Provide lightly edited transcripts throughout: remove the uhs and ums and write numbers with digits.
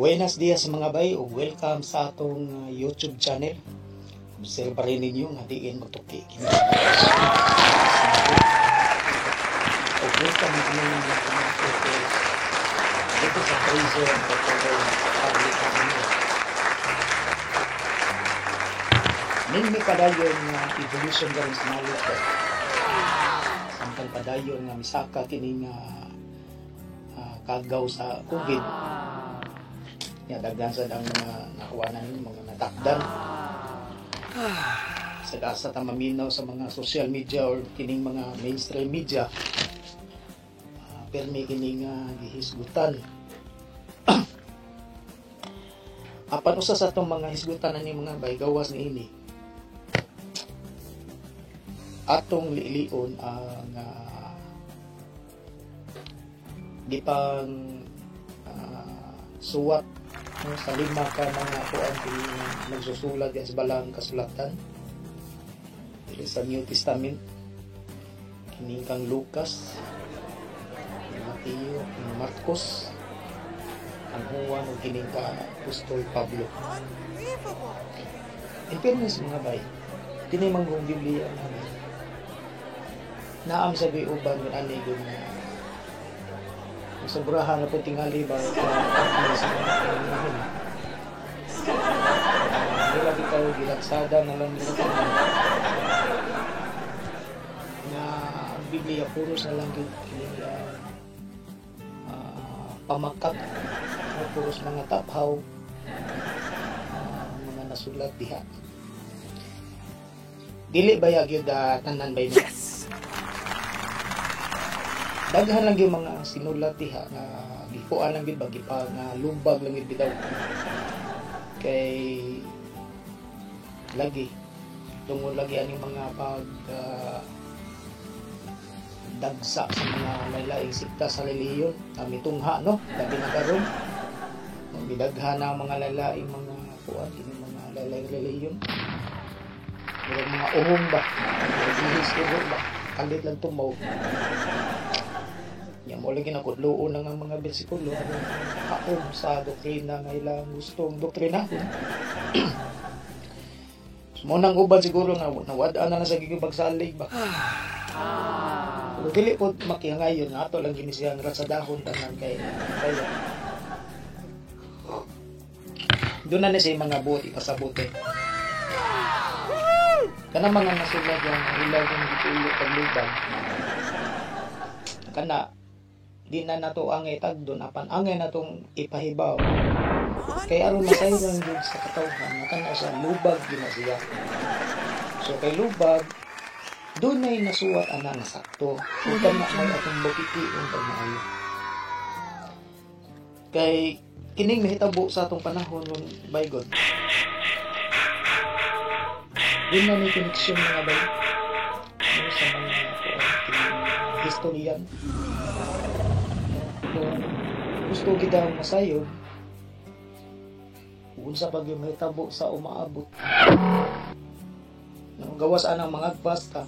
Buenos dias, mga bay, ug welcome sa atong YouTube channel. Obserba rin ninyo nga diin magtuki kini. Ug welcome kini mga dito sa Fraser and Portugal Public Avenue. Ning mi padayon nga evolution karon sa knowledge ba. Samtang padayon nga misaka kini nga kagaw sa COVID. Ya, daghan sa dang mga nakuha na ninyo, mga natakdan. Sa asa ta maminaw sa mga social media or kining mga mainstream media, permi kining gihisgutan. Apan usa sa atong mga hisgutan ani, mga bay, gawas niini, atong lilion ang gipang suwat, no, sa lima ka mga kuan kini nagsusulat diyan sa balang kasulatan dili sa New Testament, kini kang Lucas, ni Mateo, ni Marcos, ang Juan ug kining ka Apostol Pablo. In fairness, mga bay, kini manggong Biblia, mga bay, naam sa uban kung ani gud nga sobrahan na po tingali ba sa mga panahon. Wala bitaw gilansada na lang nila tanan nga ang Biblia puros na lang gyud kini pamakat o puros mga taphaw mga nasulat diha. Dili ba gyud tanan bay, no? Yes! Daghan lang gyud mga sinulat diha nga gikuan lang gyud ba, gipa nga lubag lang gyud bitaw, kay lagi tungod lagi aning mga pag dagsa sa mga laylaing sikta sa relihiyon kami tungha, no, labi na karon magidaghan na ang mga lalaing mga kuan kini mga laylaing relihiyon, murag mga uhong ba, ihis ba, kalit lang tumaw. Nya mo lagi nakudloon na nga mga bersikulo aron haom sa doktrina nga ilang gustong doktrinahon. So, mo nang uban siguro nga nawad-an na lang sa gigibagsalig ba. Pero dili po makihangayon nga ato lang gini siyang ratsadahon tanan kay kaya doon na ni siya mga buot ipasabot eh. Kanang mga nasulat yung ilaw yung gitulo paglubag. Kana di na nato ang itagdon apan angay natong ipahibaw kay aron masayran gyud sa katawhan nga kana siya lubag gyud na siya. So kay lubag, dunay nasuwat ana nga sakto ug kana may atong bukition pag maayo. Kay kining nahitabo sa atong panahon nun by God, dun na may connection, mga bay, no, sa mga kuan kining historian. Kung gusto gid ang masayod unsa pa gyud mahitabo sa umaabot, no, gawas anang mga agpas ta,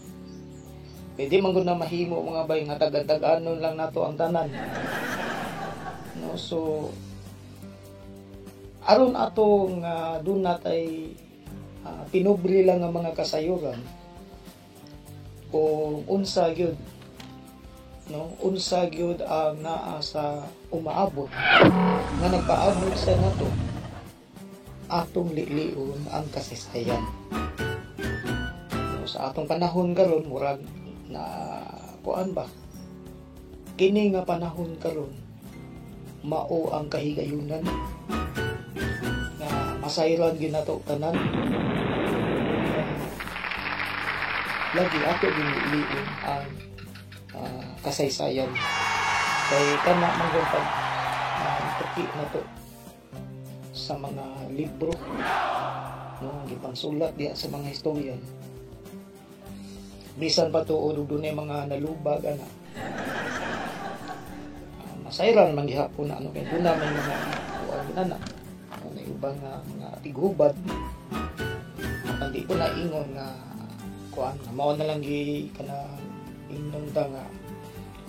pwede man gud na mahimo, mga bay, nga tag-tag-anon lang nato ang tanan, no. So aron ato nga dun natay pinubre lang ang mga kasayuran kung unsa gyud, no, unsa gyud ang naa sa umaabot nga nagpaabot sa nato, atong lilion ang kasaysayan, no. Sa atong panahon karon, murag na kuan ba, kini nga panahon karon mao ang kahigayunan nga masayran gyud nato tanan. Lagi ato ginilion ang kasaysayan kay kana man gud pag tuki na to sa mga libro, no, gipangsulat diha sa mga historian, bisan pa tuod ug dunay mga nalubag ana, masayran man gihapon na ano kay duna may mga kuan ana, may ubang mga tighubad. Apan di ko na ingon nga kuan nga mao na lang gi kana ingnon ta nga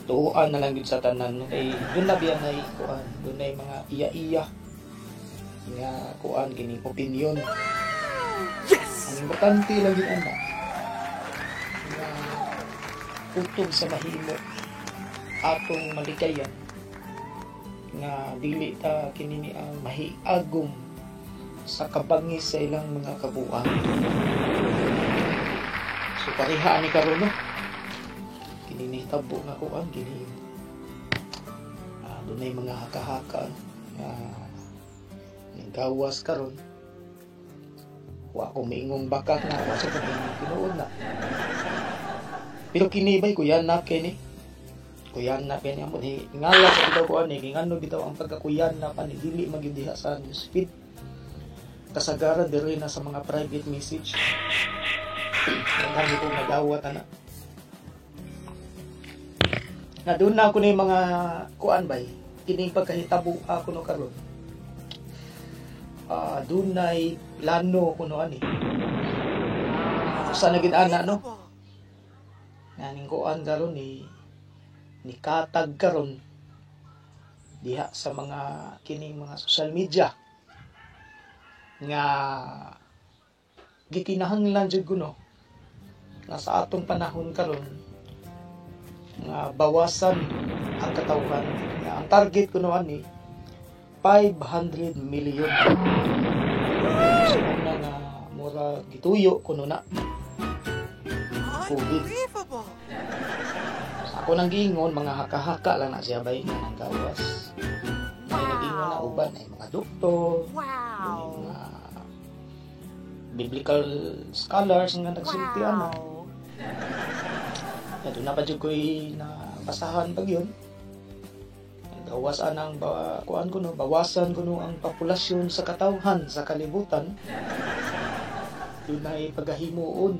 tuoan na lang gyud sa tanan, no? Kay dun na biya nay kuan, dun nay mga iya-iya. Nga kuan kining opinion. Yes! Ang importante lang yun ana nga utob sa mahimo atong malikayan nga dili ta kini ang mahiagom sa kabangis sa ilang mga kabuang. So pareha ani karon, no, kini nahitabo nga kuan kini, dunay mga haka-haka nga nagawas karon. Wa ko miingong bakak na wa sa kung tinuod na, pero kini bay kuyan na kini, kuyan na kini amo di ngala sa bitaw ko ani ngano bitaw ang pagkakuyan na pa ni dili magyud diha sa newsfeed, kasagaran diri na sa mga private message. Daghan ko nagawat ana na doon na ako ni mga kuan bay kining pagkahitabo ako no karon, dunay plano kuno ani sa naging ana, no, nganing kuan karon ni katag karon diha sa mga kining mga social media nga gikinahanglan jud kuno nga sa atong panahon karon nga bawasan ang katawhan, nga ang target kuno ani 500 million. So una nga mura gituyo kuno na COVID. Unbelievable! Ako nang giingon, mga haka-haka lang na siya bay nga nang gawas. May nag-ingon na uban ay mga doktor, mga biblical scholars nga nagsulti ana. Ya, doon na pa jud ko'y nabasahan pag yun. Gawas anang ba, kuan kuno, bawasan kuno ang populasyon sa katawhan sa kalibutan. Dunay pagahimuon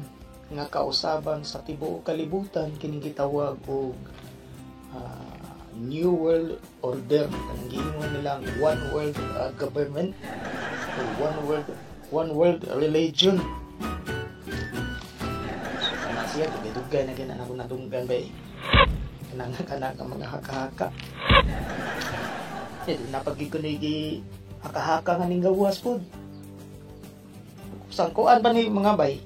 nga kausaban sa tibuok kalibutan kining gitawag og New World Order, kanang giingon nilang one world government or one world religion. So kana siya dugay-dugay na gina ako nadunggan bay kanang kana ka mga haka-haka. Eh, napagig ko na haka-haka nga ning gawas pod. Sangkuan ba ni mga bay?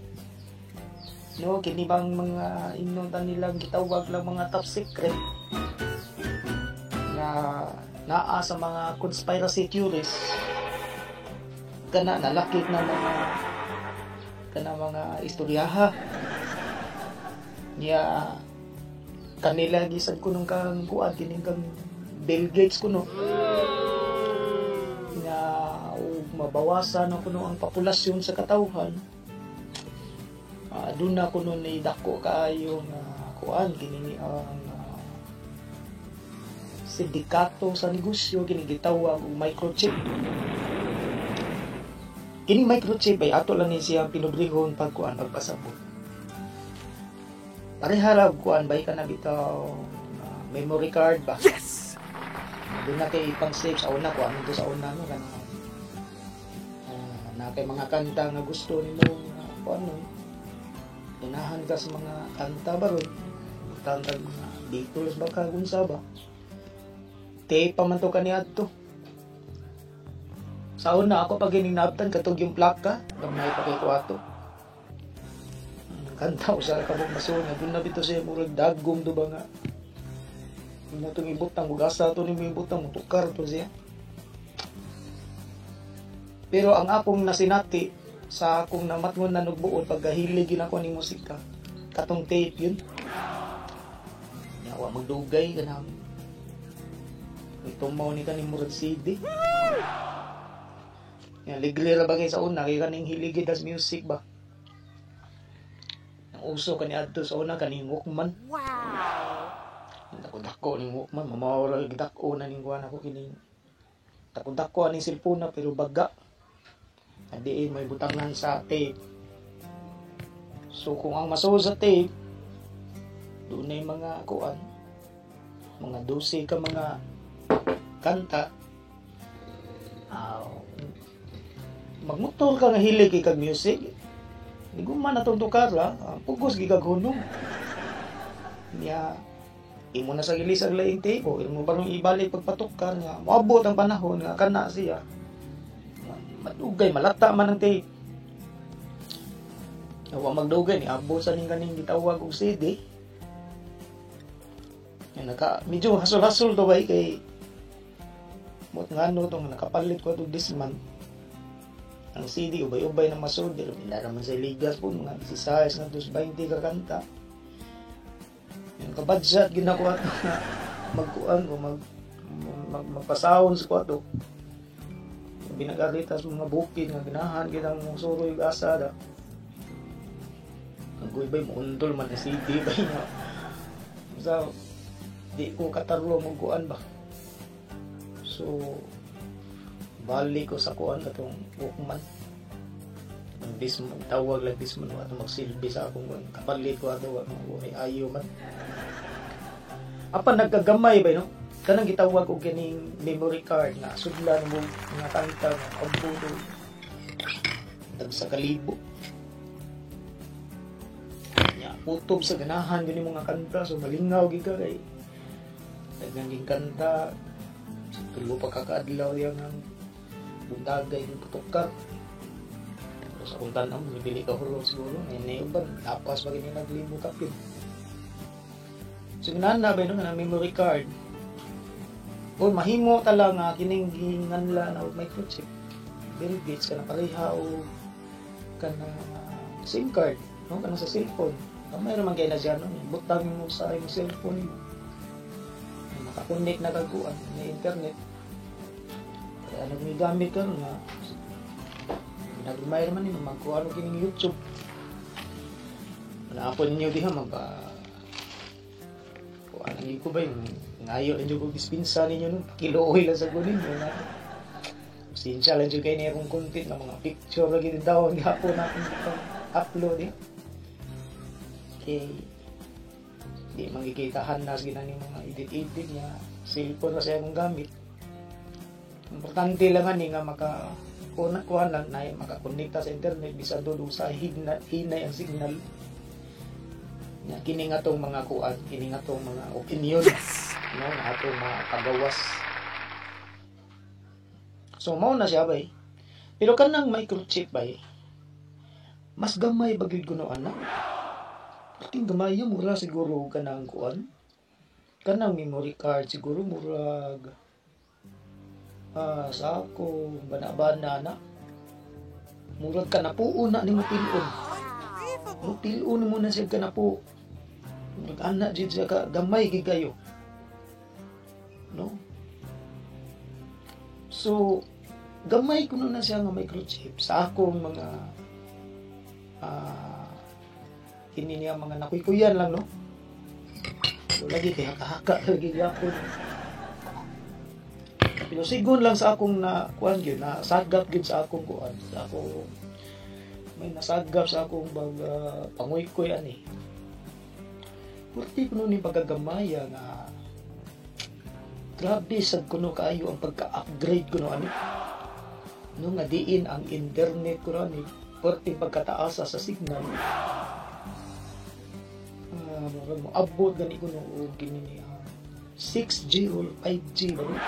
No, kini bang mga ingnon ta nilang gitawag lang mga top secret nga naa sa mga conspiracy theories, kana nalakit na mga kana mga istoryaha niya kanila gisad kuno kang kuan kining kang Bill Gates kuno nga ug mabawasan na kuno ang populasyon sa katawhan, doon na kuno ni dako kaayo nga kuan kini ang sindikato sa negosyo kini gitawag og microchip. Kini microchip ay ato lang ni siya pinubrihon pag kuan pagpasabot. Pareha kuan bay kana bitaw memory card ba? Yes! Doon na kay pang save sa una, kuan to sa una, no, kanang na kay mga kanta nga gusto nimo kuan, no, ganahan ka sa mga kanta ba ron, kanta mga Beatles ba ka unsa ba, tape pa man to kaniadto sa una. Ako pag gininabtan katog yung plaka, gamay pa kay ko ato kanta usa ka buok masun nga doon na bito siya murag dagom do ba nga mo itong ibutang ug asa to nimo ibutang motukar to siya. Pero ang akong nasinati sa akong namatngon na nugbuod pagkahilig yun ako ning musika, katong tape yun. Yawa magdugay kanang itumaw ni kaning murag CD. Yan, ligli ra ba kay sa una kay kaning hilig das music ba. Ang uso kani adto sa una kaning Walkman. Dako-dako ning Walkman, mamawala dako na ning kuan ako kining dako-dako aning cellphone na pero baga. Adi may butangan sa tape. So kung ang masuod sa tape, doon ay mga kuan, mga 12 ka mga kanta. Magmotor ka nga hilig kay kag music. Di man atong tukara, pugos gigag hunong. Niya, imo na sa gilis ang laing tape o imo barong ibalik pagpatukar nga moabot ang panahon nga kana siya. Madugay, malata man ang tape. Wa magdugay ni abot sa ning kaning gitawag og CD. Yan, naka medyo hasol-hasol to bay, kay mot ngano tong nakapalit ko ato this month. Ang CD ubay-ubay na masud, pero pila raman sa ligas po, mga 16 na 20 ka kanta. Yung kabadget gid ko ato nga magkuan o mag magpasahon sa ko ato. Binagarita sa mga bukid nga ganahan gid ang suroy ug asa da. Ang bay muundol man ang CD bay nga. Sa di ko katarlo magkuan ba. So balik ko sa kuan katong Walkman. Ang Discman, tawag lang Discman ato, magsilbi sa akong kuan. Kapalit ko ato, wa ay ayo man. Apan nagkagamay ba, no? Kanang gitawag og kining memory card nga sudlan mo mga kanta nga abot og tag sa kalibo. Nya utob sa ganahan gani mga kanta, so malingaw gid ka kay daghang ging kanta. Tulo pa kakaadlaw yang ang buntagay ng putukar. Pero sa akong tan-aw, dili ka hulog siguro. Ngayon uban, tapas pa gini naglibo kapin. So ganahan na ba no, nga memory card. O mahimo tala nga kining ginganla na og microchip. Bill Gates kana pareha o kana SIM card, no, kana sa cellphone. Kamay ra man kay na siya, no, butang mo sa imong cellphone nimo. Makakonect na kag kuan na internet. Kaya nag gamit karon nga nagmay man nimo magkuan og kining YouTube. Naapon ninyo diha magpa kuan ang ko ba yung ngayo lang jud og dispensa ninyo, no, kiluoy lang sa gunin ninyo na. Pasensya lang jud kay niya akong content nga mga picture lagi din daw ang gihapon natin upload eh. Kay di magkikitahan na sa ginani mga edit-edit niya, cellphone na siya akong gamit. Importante lang ani nga maka kuha lang na makakonekta sa internet bisan doon sa hinay ang signal. Nya kini nga tong mga kuan, kini nga tong mga opinion, no, nga atong mga kagawas. So mao na siya bay. Pero kanang microchip bay, mas gamay ba gyud kuno ana? Perting gamay, mura siguro kanang kuan. Kanang memory card siguro murag sa ako bana-bana na. Murag kanapuon na nimo pil-on. Mo pil-on mo na siya kanapu. Murag ana jud siya ka gamay gid kayo. No? So gamay kuno na siya nga microchip sa akong mga kini niya mga nakuykuyan lang, no. So lagi kay haka-haka lagi gyapon. Pero sigon lang sa akong na kuan gyud, na sagap gyud sa akong kuan, sa akong may nasagap sa akong bag panguykoy ani. Purti kuno ni pagkagamaya nga grabe sad kuno kaayo ang pagka-upgrade kuno ani. No, nga diin ang internet kuno ani, perting pagkataasa sa signal. Murag mo abot gani kuno og kini ni 6G or 5G ba, no?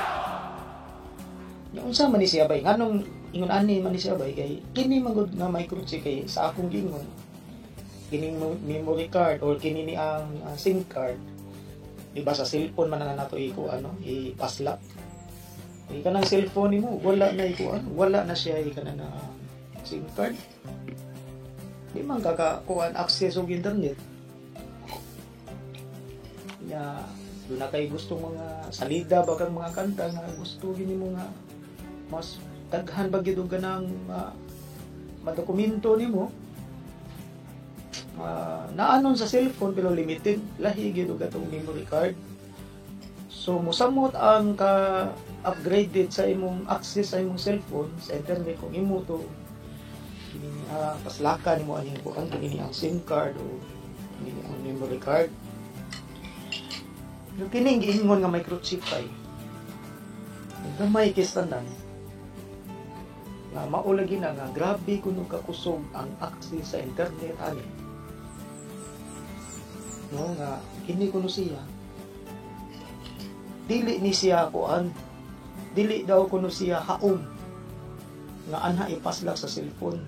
Nya unsa man ni siya bay? Nganong ingon ani man ni siya bay? Kay kini man gud nga microchip, kay sa akong giingon kining memory card or kini ni ang SIM card, di ba sa cellphone man na nato iko ano ipaslak. Kay kanang cellphone nimo wala na iko ano, wala na siya kana na SIM card. Di man kakakuan access og internet. Nya doon na kay gusto mga salida ba kang mga kanta nga gusto gini mo nga mas daghan ba gyud og ganang madokumento nimo, naanon sa cellphone pero limited lahi gyud og atong memory card. So mosamot ang ka upgraded sa imong access sa imong cellphone sa internet kung imo to kini paslakan nimo aning kuan, kini ang SIM card o kini ang memory card. Yung kining giingon nga microchip ay gamay kay tanan nga mao lagi na nga grabe kuno kakusog ang access sa internet ani, no, nga kini kuno siya dili ni siya kuan, dili daw kuno siya haom. nga anha ipaslak sa cellphone.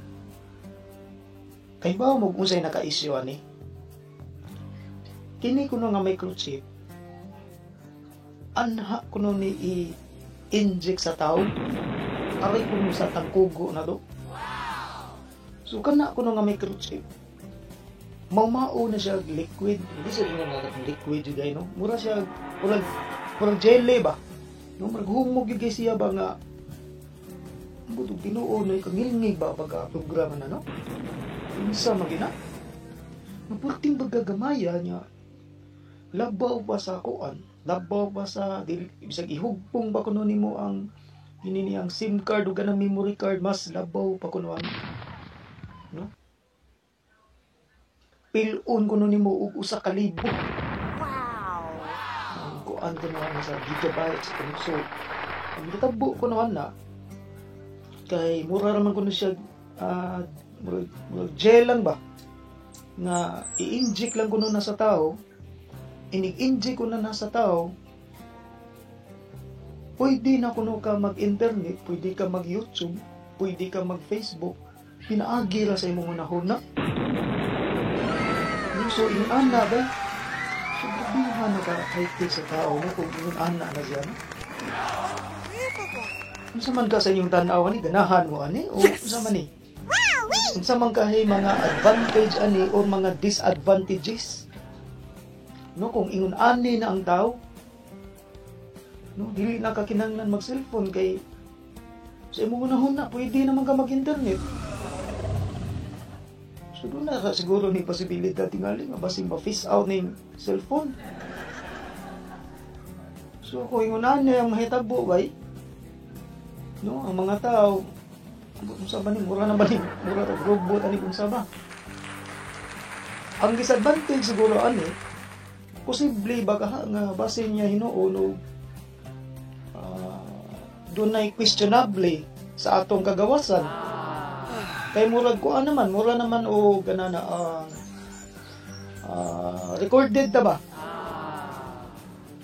Kay ba mo unsay naka-issue ani? Kini kuno nga microchip, anha kuno ni i-inject sa tao, aray kuno sa tangkugo na do. So kana kuno nga microchip, maumao na siya liquid, hindi siya nga liquid jud ay, no? Mura siya murag jelly ba? No, murag humog gyud kay siya ba nga butog tinuod na kangilngig ba pagka programa na, no? Unsa man gina? Maputing pagkagamaya niya, labaw pa sa kuan, labaw pa sa dili, bisag ihugpong ba kuno nimo ang kini niyang SIM card ug kanang memory card, mas labaw pa kuno ano, no? Pil-on kuno nimo og 1,000. Wow. Ang kuan kuno ana sa gigabytes kuno. So ang gitabo kuno ana kay mura ra man kuno siya, murag gel lang ba nga i-inject lang kuno na sa tao. Inig-inject kuno na sa tao, pwede na kuno ka mag-internet, pwede ka mag-YouTube, pwede ka mag-Facebook, pinaagi ra sa imong hunahuna. So ingon ana ba, so grabihan na ka high sa tao, no, kung ingon ana na siya, no? Unsa man ka sa inyong tan-aw ani, ganahan mo ani o unsa man ni? Unsa man kahay mga advantage ani o mga disadvantages? No, kung ingon ani na ang tao, no, dili na ka kinahanglan mag-cellphone kay sa imong hunahuna pwede naman ka mag-internet. So doon na siguro ni posibilidad tingali nga basin ma-phase out ning cellphone. So kung ingon ani ang mahitabo bay, no, ang mga tao, unsa ba ni, mura na ba ni, mura ra robot ani kung sa ba. Ang disadvantage siguro ani, posible ba ka nga basin niya hinuon og dunay questionable sa atong kagawasan. Kay murag kuan naman, mura naman og ganana ang recorded ta ba?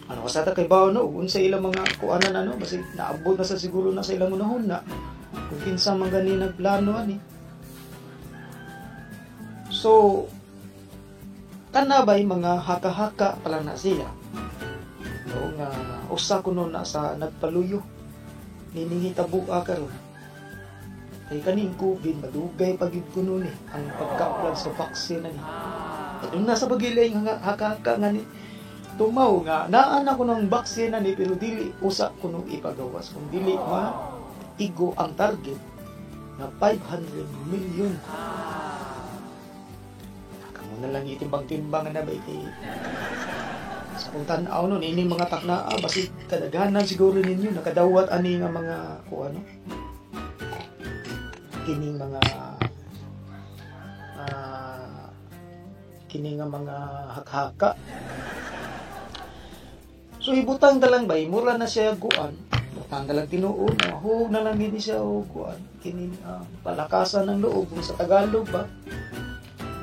Ano ka sa ta kay bawo, no, unsa ilang mga kuanan ano, basig naabot na sa siguro na sa ilang unahon na kung kinsa man gani nagplano ani. So kana bay mga haka-haka pala na siya, no, nga usa kuno na sa nagpaluyo nining hitabo karon. Kay kaning COVID madugay pa gyud kuno ni ang pagka-upload sa vaccine ani. Aduna sa bagilay nga haka-haka nga ni tumaw nga naa na kuno ang vaccine ani, pero dili usa kuno ipagawas kung dili maigo ang target na 500 million. Kamo na lang itimbang-timbang na ba kay sa kung tan-aw nun ini mga taknaa, basig kadaghanan siguro ninyo nakadawat ani nga mga kuano kining mga kini nga mga haka-haka. So ibutang ta lang bay, mura na siya kuan, butang ta lang tinuod, mahug na lang gini siya og kuan kini palakasan ng loob kung sa Tagalog ba,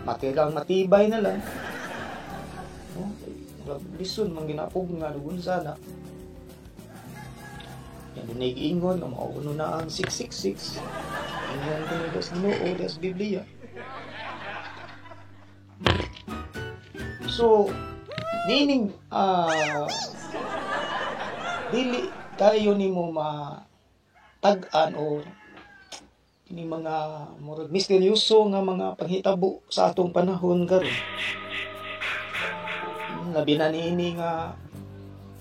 matigang matibay na lang, no? Lison man ginapog nga dugon sana. Yan dunay giingon nga mauno na ang 666. Ingon kuno das Ginoo, das Biblia. So nining dili kayo nimo matag-an o kini mga murag misteryoso nga mga panghitabo sa atong panahon karon. Labi na niini nga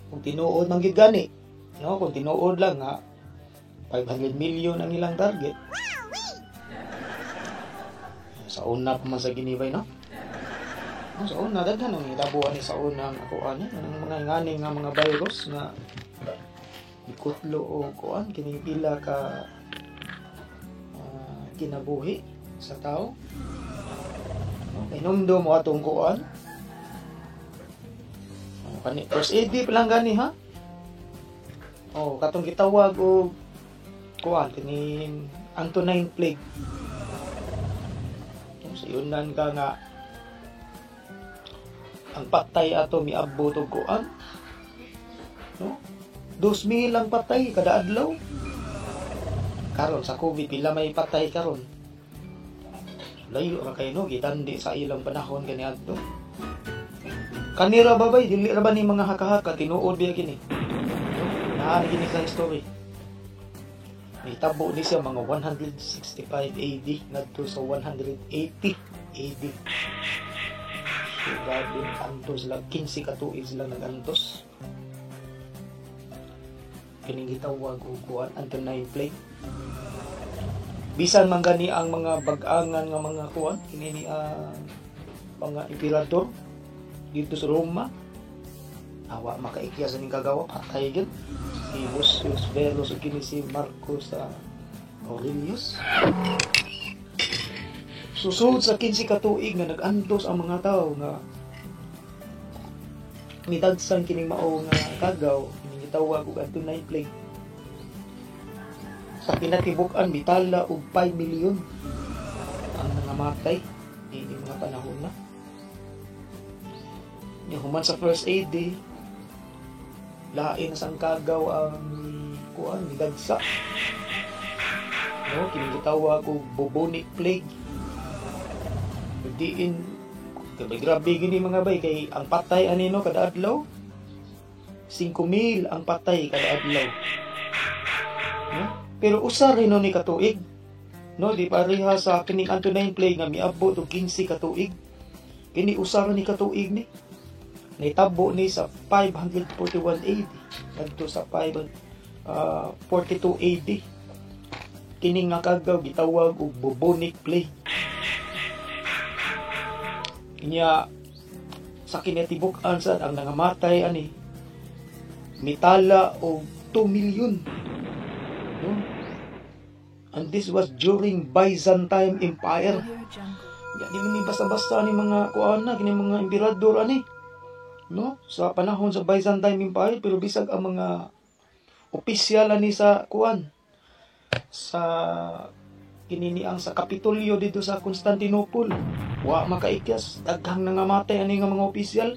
kung tinuod man gyud gani, no, kung tinuod lang nga 500 million ang ilang target. Sa una pa man sa ginibay, no? No, sa una daghan ang hitabuan ni sa una ang ako ani ang mga ngani nga mga virus nga ikutlo o kuan kining pila ka kinabuhi sa tao. Okay, numdo mo atong kuan. Kani first AD pa lang gani ha. Oh, katong gitawag og kuan kining Antonine Plague. Sa yunan ka nga ang patay ato miabot og kuan, no? 2,000 ang patay kada adlaw. Karon sa COVID, pila may patay karon? Layo ra kayo, no, gitandi sa ilang panahon kaniadto. Kanira ba bay, dili ra ba ni mga haka-haka, tinuod biya kini, no? Naa kini sa history. Nitabo ni siya mga 165 AD ngadto sa 180 AD. So grabe, antos lang, 15 ka tuig sila nag-antos. Kining gitawag og kuan, Antonine Plague. Bisan man gani ang mga bag-angan nga mga kuan kini ni mga emperador dito sa Roma, awa makaikya sa ning kagawa, patay gyud si Lucius Verus ug kini si Marcus Aurelius. Susud sa 15 ka tuig nga nag-antos ang mga tao nga mitagsan kining mao nga kagaw, kining gitawag og Antonine Plague, sa kinatibuk-an mitala og 5 million ang nangamatay ini mga panahon na. Nya human sa first AD, lain sa ang kagaw ang kuan, nidagsa, no? Kini gitawag og bubonic plague. Diin grabe, grabe gini, mga bay, kay ang patay ani, no, kada adlaw 5,000 ang patay kada adlaw, no? Pero usa rin, no, ni katuig, no? Di pareha sa kining Antonine Plague nga miabot og 15 ka tuig. Kini usa ra ni katuig ni. Nitabo ni sa 541 AD ngadto sa 542 AD. Kini nga kagaw gitawag og bubonic plague. Inya sa kinatibuk-an sad, ang nangamatay ani mitala og 2 million, no? And this was during Byzantine Empire. Audio Jungle. Ya, di ni basta-basta ni mga kuan na kini mga emperador ani, no? Sa panahon sa Byzantine Empire, pero bisag ang mga opisyal ani sa kuan, sa kinini ang sa Kapitolyo dito sa Constantinople, wa makaikyas, daghang nangamatay ani nga mga opisyal.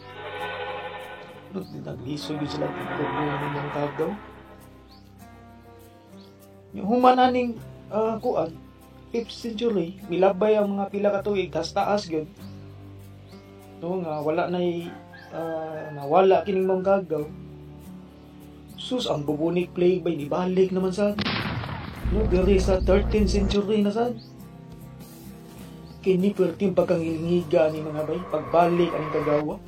No, naglisod gyud sila dito ng kagaw. Yung human aning kuan, 5th century, milabay ang mga pila ka tuig, tas taas gyud, no, nga wala na nawala kining mga kagaw. Sus, ang bubonic plague bay nibalik naman sa, no, diri sa 13th century na sad. Kini perting pagkangilngiga ni, mga bay, pagbalik aning kagawa.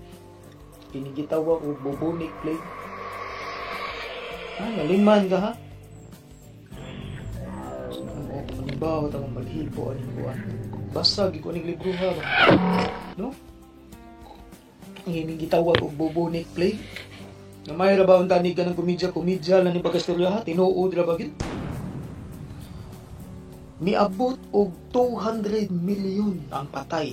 Kini gitawag og bubonic plague. Ah, naliman ka ha? Oh, manibaw ta mong balhibo aning kuan. Basa gyud ko aning libro ha ba. No? Ang ining gitawag og bubonic plague. Na may ra ba ang tanig ka ng komedya, komedya lang ni pagkastorya ha, tinuod ra ba gyud? Miabot og 200 million ang patay.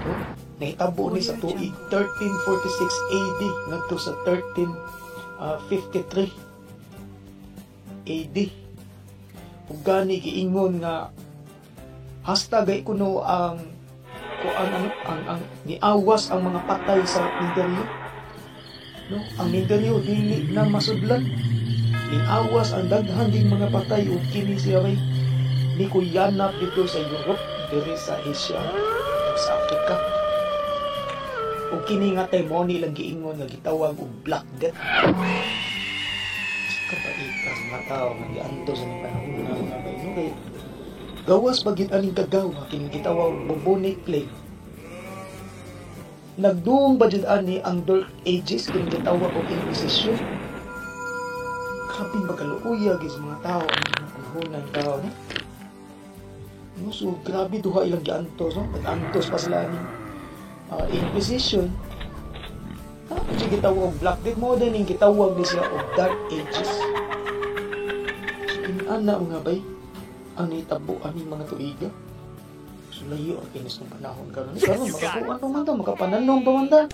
No? Nahitabo ni sa tuig 1346 AD ngadto sa 1353 AD. Ug gani giingon nga hasta gay kuno ang kuan, ang niawas ang mga patay sa imperyo. No, ang imperyo dili na masudlan. Niawas ang daghan ding mga patay ug kini siya bay ni kuyanap dito sa Europe, diri sa Asia, ug sa Africa. Ug kini nga time mo nilang giingon nga gitawag og Black Death. Kapaita sa mga tao nga gianto sa ning panahon na, mga bay, no, kay gawas ba gyud aning kagawa, kini gitawag bubonic plague. Nagduong ba jud ani ang Dark Ages, kini gitawag og Inquisition? Grabe magaluoya gyud sa mga tao ang mga panahon ng tao, no? No, so grabe duha ilang giantos, no? Nag-antos pa sila aning Inquisition. Tapos siya gitawag og Black Death mo din, ning gitawag ni siya og Dark Ages. So inana, mga bay, ang nahitabo aning mga tuiga. So layo ang kinis ng panahon karon. Karon makakuan pa man ta, makapananom pa man ta.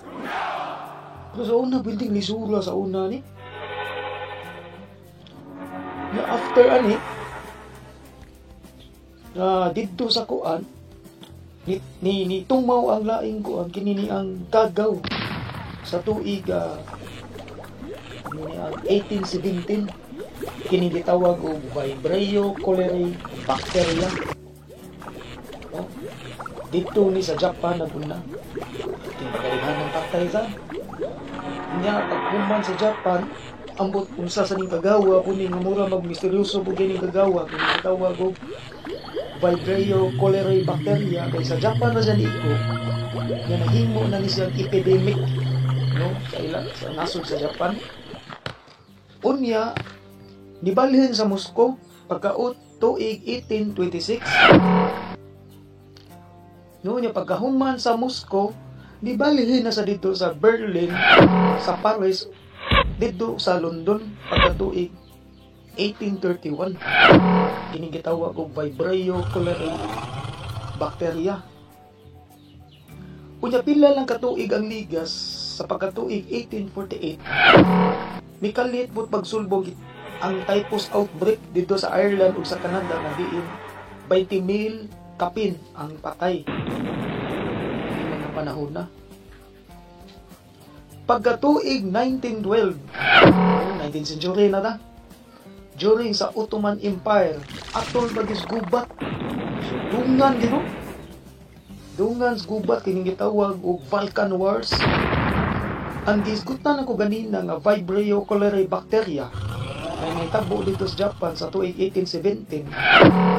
Pero sa una, building lisura sa una ni. Na after ani, na didto sa kuan, ni tumaw ang laing kuan, kini ni ang kagaw sa tuig kini ni ang 1817. Kini gitawag og Vibrio cholerae bacteria. No? Dito ni sa Japan naguna. Tinagalihan ng patay sa. Nya paghuman sa Japan, ambot unsa sa ning kagawa po ni nga mura mag misteryoso po kining kagawa, kini gitawag og Vibrio cholerae bacteria kay sa Japan ra siya niigo nga nahimo na ni siyang epidemic, no, sa ila sa nasod sa Japan. Unya nibalhin sa Moscow pagkaut tuig 1826, no. Nya pagkahuman sa Moscow, nibalhin na sa dito sa Berlin, sa Paris, dito sa London pagkatuig 1831. Kining gitawag og Vibrio cholerae bacteria. Unya pila lang katuig ang ligas, sa pagkatuig 1848, mikalit pud pagsulbong ang typhus outbreak dito sa Ireland ug sa Canada nga diin 20,000 kapin ang patay. Ini mga panahon na. Pagkatuig 1912, 19th century na ta, during sa Ottoman Empire, atol bagis gubat. So, dungan gino. Dungan sa gubat, kining gitawag og Balkan Wars. Ang gisgutan ako ganina nga Vibrio cholerae bacteria na nahitabo dito sa Japan sa tuig 1817.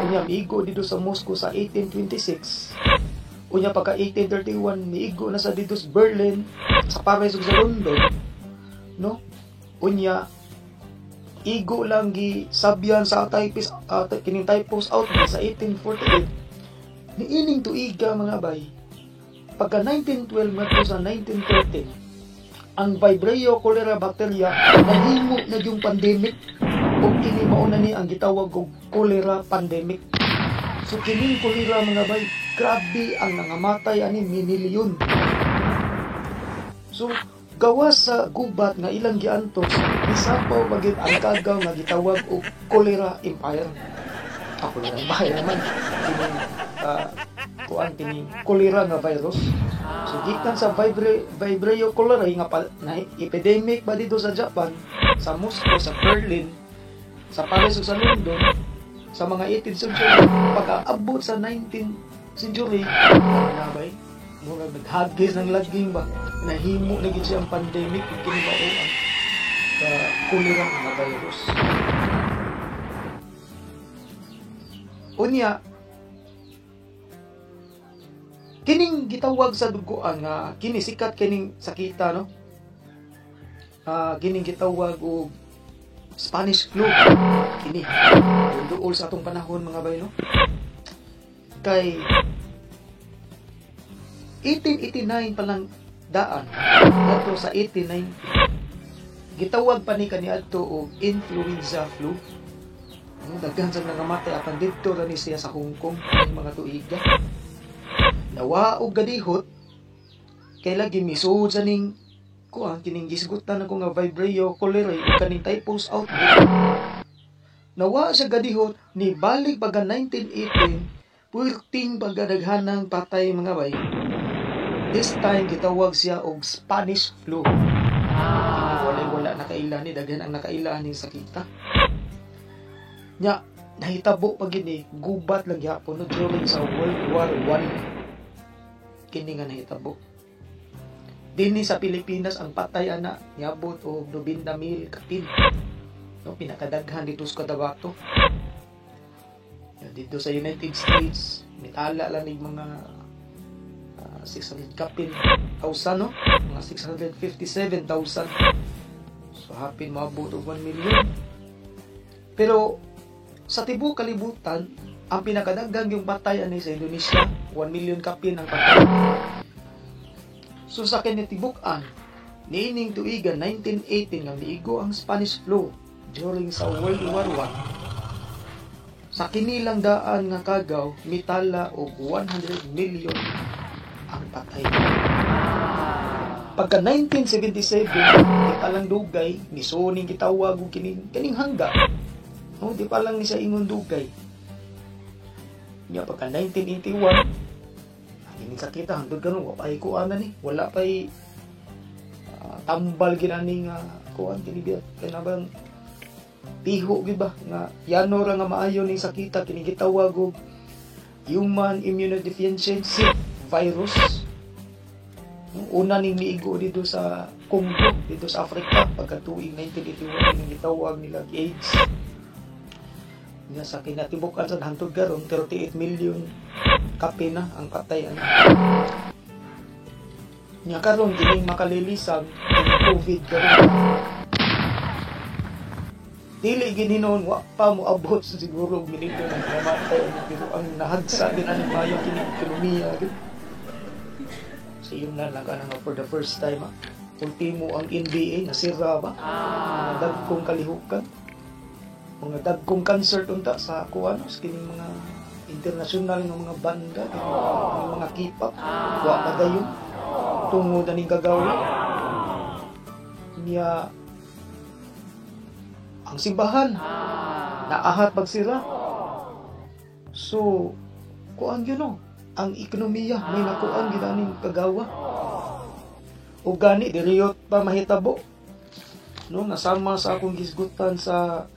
Unya miigo dito sa Moscow sa 1826. Unya pagka 1831, miigo na sa dito sa Berlin, sa Paris ug sa London. No? Unya igo lang gi sabyan sa typhus, kining typhus outbreak sa 1848. Niining tuiga, mga bay, pagka 1912 ngadto sa 1913, ang Vibrio cholera bacteria nahimo na yung pandemic ug kini mao na ni ang gitawag og cholera pandemic. So kining cholera, mga bay, grabe ang nangamatay ani, minilyon. So gawas sa gubat nga ilang giantos, gisapaw pa gyud ang kagaw nga gitawag og cholera empire. Ah, cholera empire naman. Kining kuan, kining cholera nga virus. So gikan sa Vibrio cholerae nga na epidemic ba dito sa Japan, sa Moscow, sa Berlin, sa Paris ug sa London sa mga 18th century, pag-aabot sa 19th century, na bay, murag naghagis ng laging ba, nahimo na gid siya ang pandemic ug kini mao ang cholera nga virus. Unya kining gitawag sa dugoan nga kini sikat kining sakita, no, kining gitawag og Spanish flu. Kini duol sa atong panahon, mga bay, no, kay 1889 pa lang daan ngadto sa 1890, gitawag pa ni kaniadto og influenza flu. Ang daghan sa nangamatay apan didto ra ni siya sa Hong Kong ang mga tuiga. Nawa og gadihot kay lagi misuod sa ning kuan, kining gisgutan ako nga Vibrio cholerae ug kaning typhus outbreak. Nawa siya gadihot, ni balik pagka 1918, puwerting pagkadaghanang patay, mga bay. This time gitawag siya og Spanish flu. Kini walay wala nakaila ni, daghan ang nakaila ning sakita. Nya nahitabo pa gini, gubat lang gyapon, no, during sa World War I. Kini nga nahitabo. Dinhi sa Pilipinas ang patay ana niabot og 90,000 kapin. No, pinakadaghan dito sa Cotabato. Dito sa United States, mitala lang nig mga 600 kapin thousand, no? Mga 657,000. So hapin moabot og 1 million. Pero sa tibuok kalibutan, ang pinakadaghang yung patay ani sa Indonesia, 1 million kapin ang patay. So sa kinitibuk-an, niining tuigan 1918 nga miigo ang Spanish flu during sa World War I. Sa kinilang daan nga kagaw, mitala og 100 million ang patay. Pagka 1977, di pa lang dugay, misuning gitawag og kining kining hangga. No, di pa lang ni siya ingon dugay. Nya pagka 1981, kining sakita hangtod karon wa pay kuan ni, wala pay tambal ginani nga kuan kini biya kay nabang Tiho gid ba nga yano ra nga maayo ning sakita kini gitawag og human immunodeficiency virus. Una ning miigo dito sa Congo, dito sa Africa, pagkatuig 1981 ning gitawag nila AIDS. Nya sa kinatibuk-an sa hantod karon 38 million kape na ang patay ana. Nya karon kining makalilisang kining COVID karon. Dili gini noon wa pa mo abot siguro og milyon ang namatay ani, pero ang nahagsa din ani maayo kini ekonomiya gid. Sa iyong na lang nga for the first time, ultimo ang NBA nasira ba? Mga dagkong kalihukan. Mga dagkong concert unta sa kuan sa kining mga international nga mga banda, kining mga K-pop, wa pa dayon tungod aning kagawa. Niya ang simbahan naahat pagsira. So kuan yun no, ang ekonomiya may nakuan gid aning kagawa. O gani diriyot pa mahitabo no, nasama sa akong gisgutan sa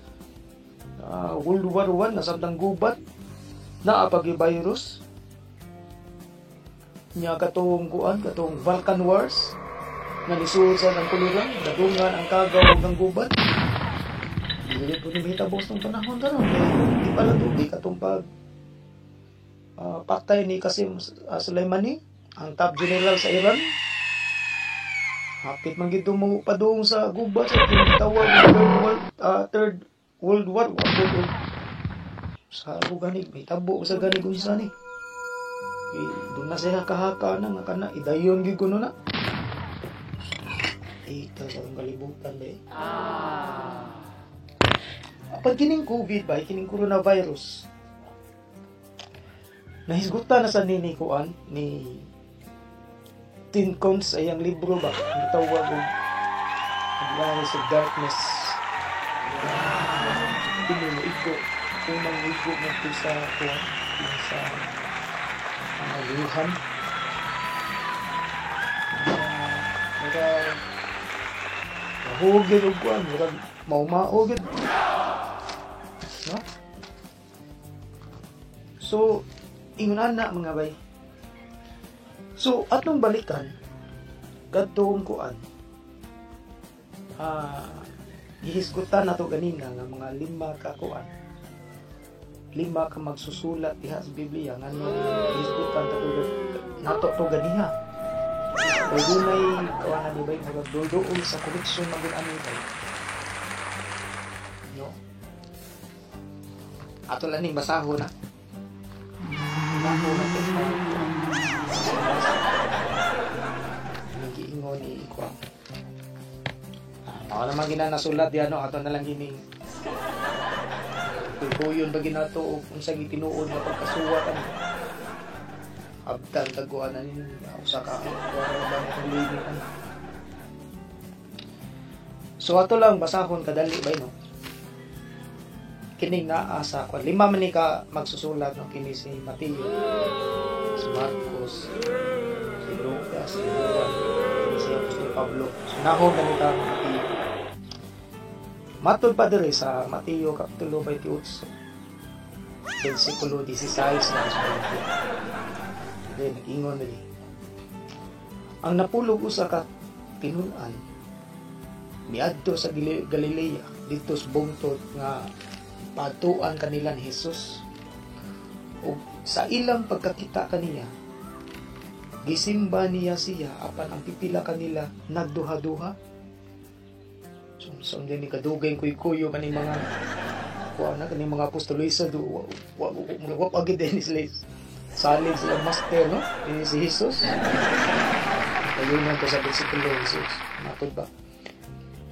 World War I, nasamtang gubat naa pag virus nya katong kuan katong Balkan Wars nga lisuod sa ang kuluran, nadungan ang kagaw ug ang gubat. Dili po ni mahitabo sa panahon karon kay di pa lang tugi katong pag patay ni Qasem Soleimani, ang top general sa Iran. Hapit man gid mo padung sa gubat sa tinatawag na Third World War. Wa po og sa gani mahitabo sa gani unsa ni. Doon na siya kahaka na nga kana idayon gyud kuno na. Ita sa akong kalibutan ba eh. Pag kining COVID ba, kining coronavirus, nahisgutan na sa nini kuan ni Tim Coons ay ang libro ba, ang tawag og Layers of Darkness. Kini mo igo, unang igo mo sa kuan, sa Wuhan. Mura mahugid og kuan, murag maumao gid. No? So, ingon ana mga bay. So, atong balikan kadtong kuan. Gihisgutan nato ganina nga mga lima ka kuan. Lima ka magsusulat diha sa Biblia ngano gihisgutan ta nato to ganiha. Kay dunay kuan ni bay murag duol sa correction man gud ani bay. No? Ato lang ning basahon na. Basahon na ito. Nagiingon ni Ikuan. Ako naman ginanasulat di ano, ato na lang gining kuyon ba ginato o unsa gitinuod nga pagkasuwat ano. Abdan taguan na ninyo usa ka kuan ba ni limit ano. So ato lang basahon kadali ba no. Kini naa sa kwan. Lima man ni ka magsusulat no, kini si Mateo, si Marcos, si Lucas, si Juan, kini si Apostol Pablo. So nahom na ni ka Mateo. Matod pa diri sa Mateo kapitulo 28, versikulo 16 na 20. Dili nag-ingon diri. Ang napulog usa ka tinun-an miadto sa Galilea didto sa bungtod nga patuan kanila ni Jesus. Ug sa ilang pagkakita kaniya, gisimba niya siya apan ang pipila kanila nagduha-duha. So ni kadugay kuy-kuyo kaning mga kuan na kaning mga apostolisa do wa wa pa gid ni sila salig sila master no ni si Jesus. Ayun to sa bersikulo Jesus. Matod ba?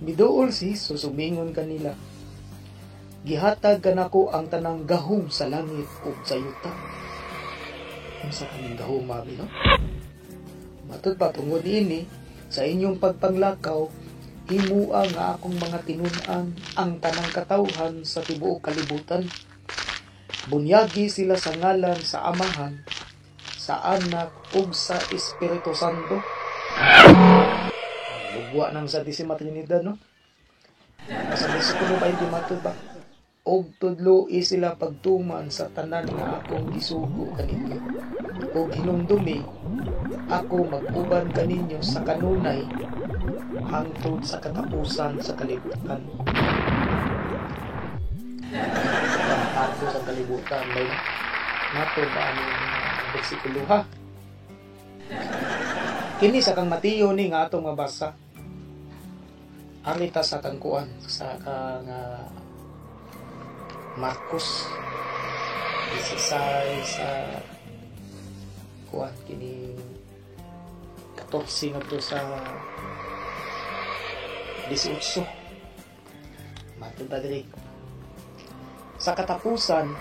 Miduol si Jesus umingon kanila, gihatag kanako ang tanang gahom sa langit ug sa yuta. Unsa kaning gahom abi no? Matod pa tungod niini sa inyong pagpanglakaw, himua nga akong mga tinun-an ang tanang katawhan sa tibuok kalibutan. Bunyagi sila sa ngalan sa Amahan, sa Anak ug sa Espiritu Santo. Lugwa nang sa Santissima Trinidad no? Sa bersikulo 20 matod ba? Og tudloi sila pagtuman sa tanan nga akong gisugo kaninyo. Og hinumdumi, ako mag-uban kaninyo sa kanunay hangtod sa katapusan sa kalibutan. Pagkatapos sa kalibutan, may matod ba ang bersikulo ha? Kini sa kang Mateo ni nga atong mabasa. Arita sa kang kuan sa kang Marcos 16 sa kuan kini 14 ngadto sa 18. Matod ba diri? Sa katapusan,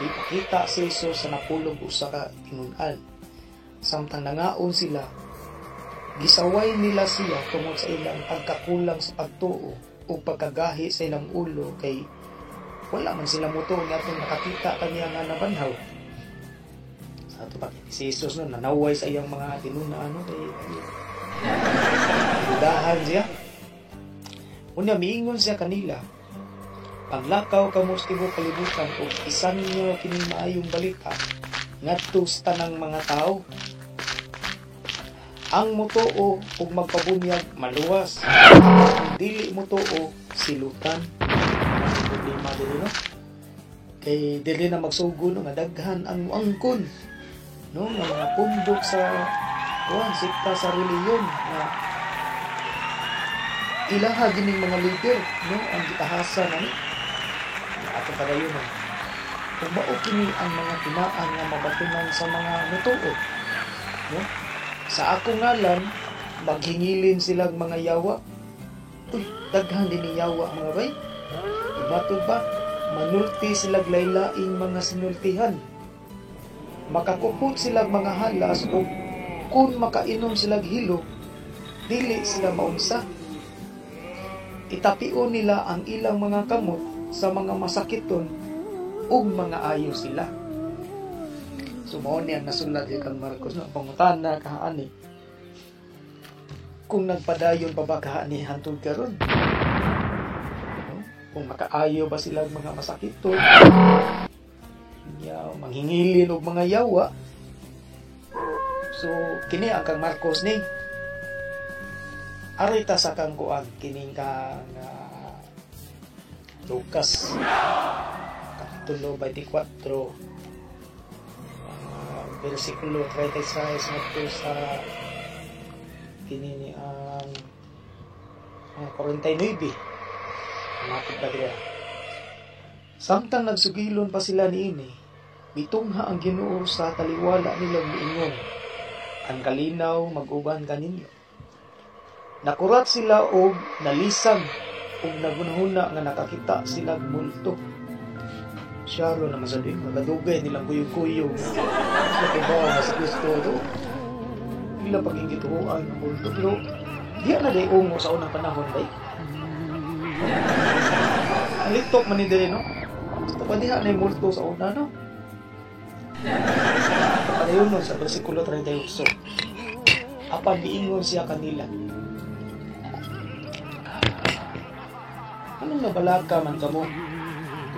ipakita si Jesus sa napulog usa ka tinun-an. Samtang nangaon sila, gisaway nila siya tungod sa ilang pagkakulang sa pagtuo o pagkagahi sa ilang ulo kay wala man sila mutuo nga atong nakakita kaniya nga nabanhaw. Sa ato pa si Jesus no nanaway sa iyang mga tinun-an no kay dudahan siya. Unya miingon siya kanila, paglakaw kamo sa tibuok kalibutan ug isanyo kining maayong balita ngadto sa tanang mga tawo. Ang mutuo ug magpabunyag maluwas, ang dili mutuo silutan. Problema dili no? Kay dili na magsugo no nga daghan ang muangkon no nga mga pundok sa kuan sekta sa relihiyon nga ilaha gining mga leader no ang gitahasan ani. Ato padayon no. Ug mao kini ang mga tinaan nga mabatunan sa mga mutuo no. Sa akong ngalan maghingilin silang mga yawa. Uy, daghan din ni yawa mga bay. Matod ba manulti silag laylaing mga sinultihan. Makakupot silag mga halas o kung makainom silag hilo, dili sila maunsa. Itapio nila ang ilang mga kamot sa mga masakiton ug mga ayo sila. So mao ni ang nasulat kang Marcos no, pangutana kaani kung nagpadayon pa ba kaani hantod karon. No? Kung makaayo ba sila mga masakiton, yaw manghingilin og mga yawa. So kini ang kang Marcos ni. Arita sa kang kuan kining kang Lucas kapitulo 24 versikulo 36 ngadto sa kini ni ang 49. Matod ba dira? Samtang nagsugilon pa sila niini, mitungha ang Ginoo sa taliwala nilang miingon, ang kalinaw mag-uban kaninyo. Nakurat sila og nalisang og nagunahuna nga nakakita sila multo. Siyaro naman sa din, magadugay nilang kuyog-kuyog. Sa kibaw nga si Kristo do. Ila paging gituoan ng multo. Pero diya na day ungo sa unang panahon bay. Alitok man ni diri no. Basta pa diha na multo sa una no. Padayon no sa bersikulo 38. Apan miingon siya kanila, anong nabalaka man kamo?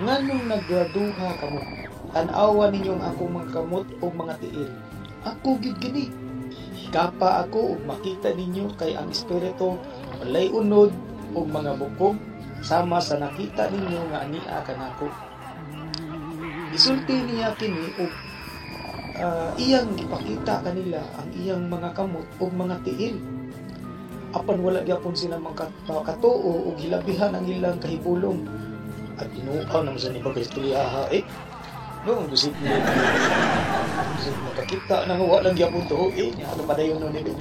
Nganong nagduha kamo? Tan-awa ninyong akong mga kamot o mga tiil. Ako gid kini. Hikapa ako ug makita ninyo kay ang espiritu walay unod og mga bukog sama sa nakita ninyo nga ania kanako. Gisulti niya kini og iyang gipakita kanila ang iyang mga kamot ug mga tiil. Apan wala gyapon sila makatuo og hilabihan ang ilang kahibulong. At inuaw naman sa ni Kristo liaha eh. No, gusit ni makakita nang wa lang gyapon to eh. Ano padayon no ni. Ug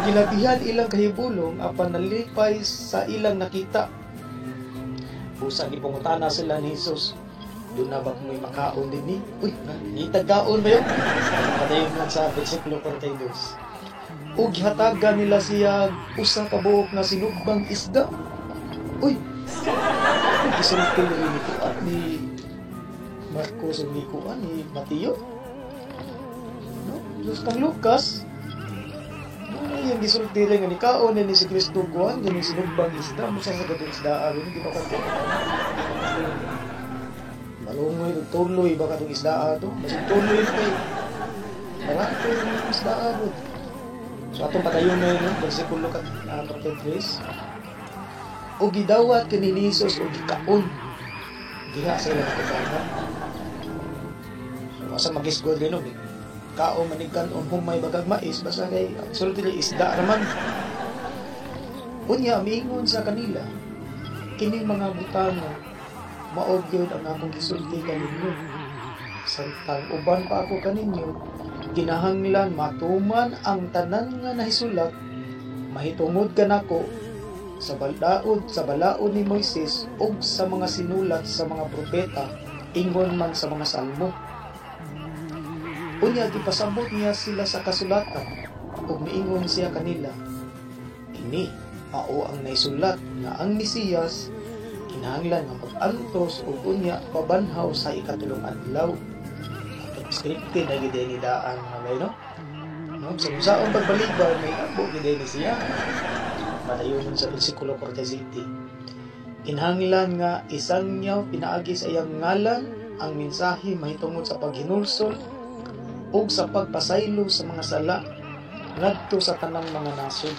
hilabihan ilang kahibulong apan nalipay sa ilang nakita. Busa gipangutana sila ni Jesus, doon na ba may makaon din ni? Uy, ngitag kaon ba yun? Padayon man sa versikulo 42. Ug gihatagan nila siya usa ka buok nga sinugbang isda. Uy, gisulti rin ni kuan ni Marcos ug ni kuan ni Mateo. No, Diyos kang Lucas, Ano yung gisulti rin nga ni kaon ni si Kristo kuan gani sinugbang isda mo sa katong isda rin di ba ka malungoy ug tuloy ba katong isda ato basig tuloy na kay barato yung isda ato. So atong padayon na yun, versikulo 43. O gidawat kini ni Jesus o gikaon diha sa ilang katubangan. So asa magisgod rin no, kaon manikan-on humay bagag mais basta kay absolutely isda raman. Unya miingon sa kanila, kining mga butanga mao gyud ang akong gisulti kaninyo. Samtang uban pa ako kaninyo, kinahanglan matuman ang tanan nga nahisulat mahitungod kanako sa balaod ni Moises ug sa mga sinulat sa mga propeta, ingon man sa mga salmo. Unya gipasabot niya sila sa kasulatan ug miingon siya kanila, kini mao ang naisulat nga ang Mesiyas kinahanglan nga mag-antos ug unya pabanhaw sa ikatulong adlaw. Atong scripted na gid ni daan nga bay no. No, sa unsaon pagbalibaw may abo gid ni siya. Padayon sa versikulo 47. Kinahanglan nga isangyaw pinaagi sa iyang ngalan ang mensahe mahitungod sa paghinulsol ug sa pagpasaylo sa mga sala ngadto sa tanang mga nasod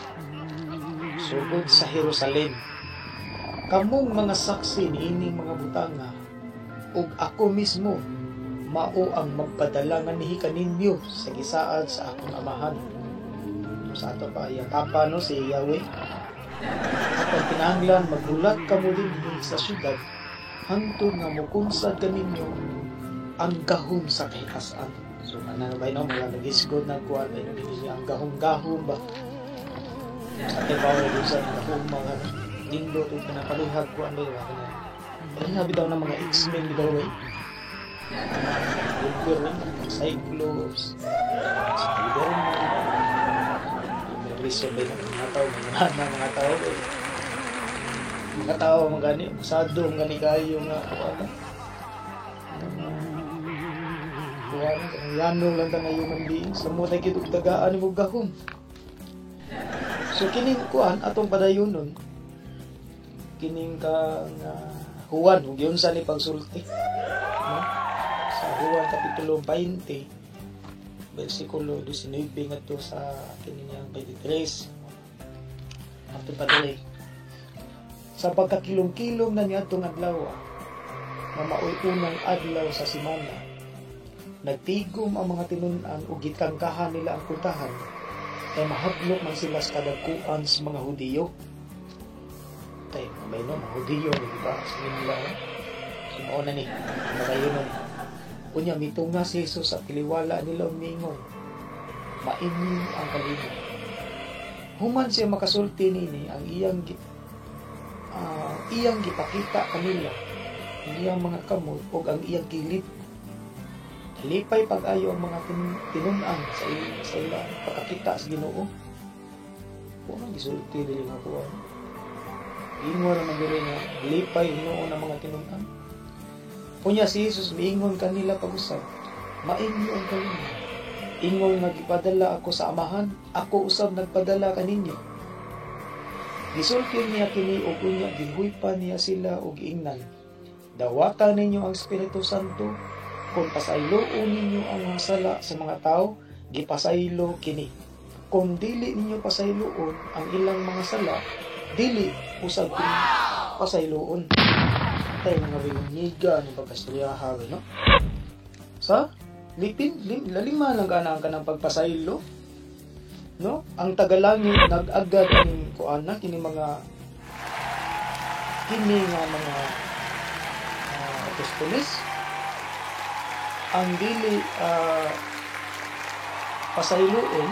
sugod sa Jerusalem. Kamong mga saksi niining mga butanga, ug ako mismo mao ang magpadala nganihi kaninyo sa gisaad sa akong amahan. Sa ato pa iyang papa no, si Yahweh. Apan kinahanglan maghulat kamo dinhi sa syudad hangtod nga mukunsad kaninyo ang gahom sa kahitasan. So ana ba no, mga nagisgod na kuan ba ang gahom-gahom ba. Sa ating bawal dun sa gahom mga nindot ug pinapalihag kuan ba kana. Palihag bitaw ng mga X-Men bitaw eh. Wolverine, Cyclops, Spider-Man. May reason ba yung mga tao, mga na mga tao eh. Mga tao mga gani, usado mga gani kayo nga kuan na. Kuan na, yanong lang ta nga human beings, sa mo tayo og tagaan mo gahom. So kining kuan atong padayonon, kining ka nga Juan ug yun sa ni pagsulti. No? Sa Juan kapitulo 20 versikulo 19 ngadto sa kini niyang 23. Ato padali. Sa pagkakilom-kilom na niadtong adlaw nga maoy unang adlaw sa semana, nagtigom ang mga tinun-an ug gikangkahan nila ang pultahan kay mahadlok man sila sa kadagkuan sa mga Hudiyo. Tay, may no, mga Hudiyo, di ba? Sa nila, so, mao na ni, makayo nun. Unya, mitunga si Jesus sa tiliwala nila umingon, mainyo ang kalimot. Human siya makasulti nini ang iyang iyang gipakita kanila ang iyang mga kamot ug ang iyang kilid. Lipay pag-ayo ang mga tinun-an sa ilang pagkakita sa Ginoo. Kuan gisulti dili nga kuan. Ingon naman diri nga lipay hinuon ang mga tinun-an. Unya si Jesus miingon kanila pag-usab, mainyo ang kalimot. Ingon nga gipadala ako sa Amahan, ako usab nagpadala kaninyo. Gisulti niya kini ug unya gihuypan niya sila og giingnan, dawata ninyo ang Espiritu Santo. Kung pasayloon ninyo ang mga sala sa mga tao, gipasaylo kini. Kung dili ninyo pasayloon ang ilang mga sala, dili usab kini pasayloon. Tay mga bingiga ni pagkastoryaha no? Sa lipin lalima lang kana ang kanang pagpasaylo. No? Ang tagalangit nag-agad ning kuan na kini mga kini nga mga apostoles. Ang dili pasayloon,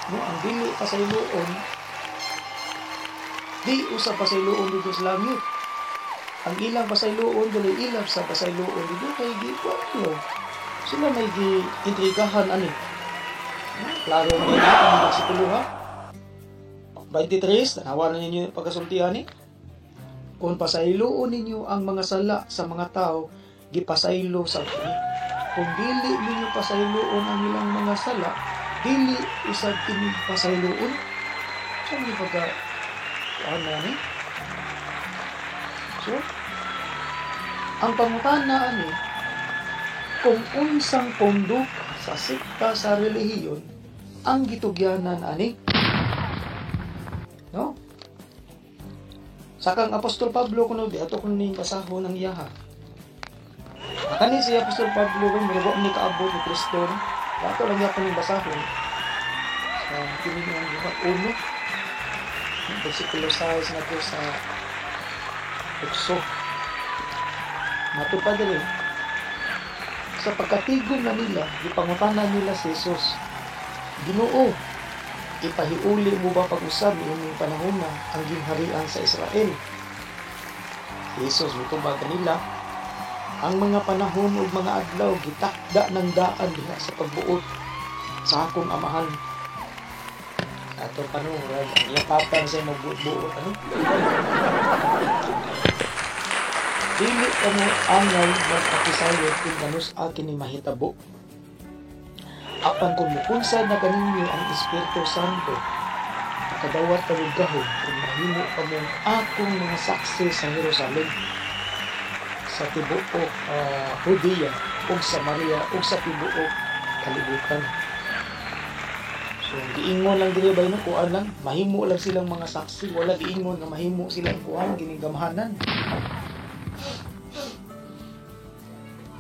no, ang dili pasayloon di usab pasayloon dito sa langit. Ang ilang pasayloon dili ilang sa pasayloon dito kay gi kuan sila may gi intrigahan ani. Klaro man na ang versikulo ha. 23, tanawa na ninyo pagkasultihan ni. Kung pasayloon ninyo ang mga sala sa mga tao, gipasaylo sa kini. Kung dili ninyo pasayloon ang ilang mga sala, Dili usab kini pasayloon. Sa mga pagka kuan na ni. So, ang pangutana ani kung unsang konduk sa sekta sa relihiyon ang gitugyanan ani, no? Sakang Apostol Pablo kuno di ato kun ning basahon ang iyaha. Kani si Apostol Pablo kung murag ni kaabot ni Kristo, no? Ato lang yapon ning basahon sa kini nga buhat 1 versikulo 6 ngadto sa 8. Matud pa diri, sa pagkatigom na nila, gipangutana nila si Jesus, "Ginoo, ipahiuli mo ba pag-usab niining panahona ang gingharian sa Israel?" Si Jesus mitubag kanila, "Ang mga panahon ug mga adlaw gitakda ng daan diha sa pagbuot sa akong Amahan." Ato pa no, murag ang iyang papa na siya magbuot-buot ano. "Dili kamo angay magpakisayod kung kanus-a kini mahitabo. Apan kung mukunsad na kaninyo ang Espiritu Santo, makadawat kamo gahom kung mahimo kamong akong mga saksi sa Jerusalem, sa tibuok Judea ug Samaria ug sa tibuok kalibutan." So giingon lang diri bay no, kuan lang, mahimo lang silang mga saksi, wala giingon nga mahimo silang kuan gining gamhanan.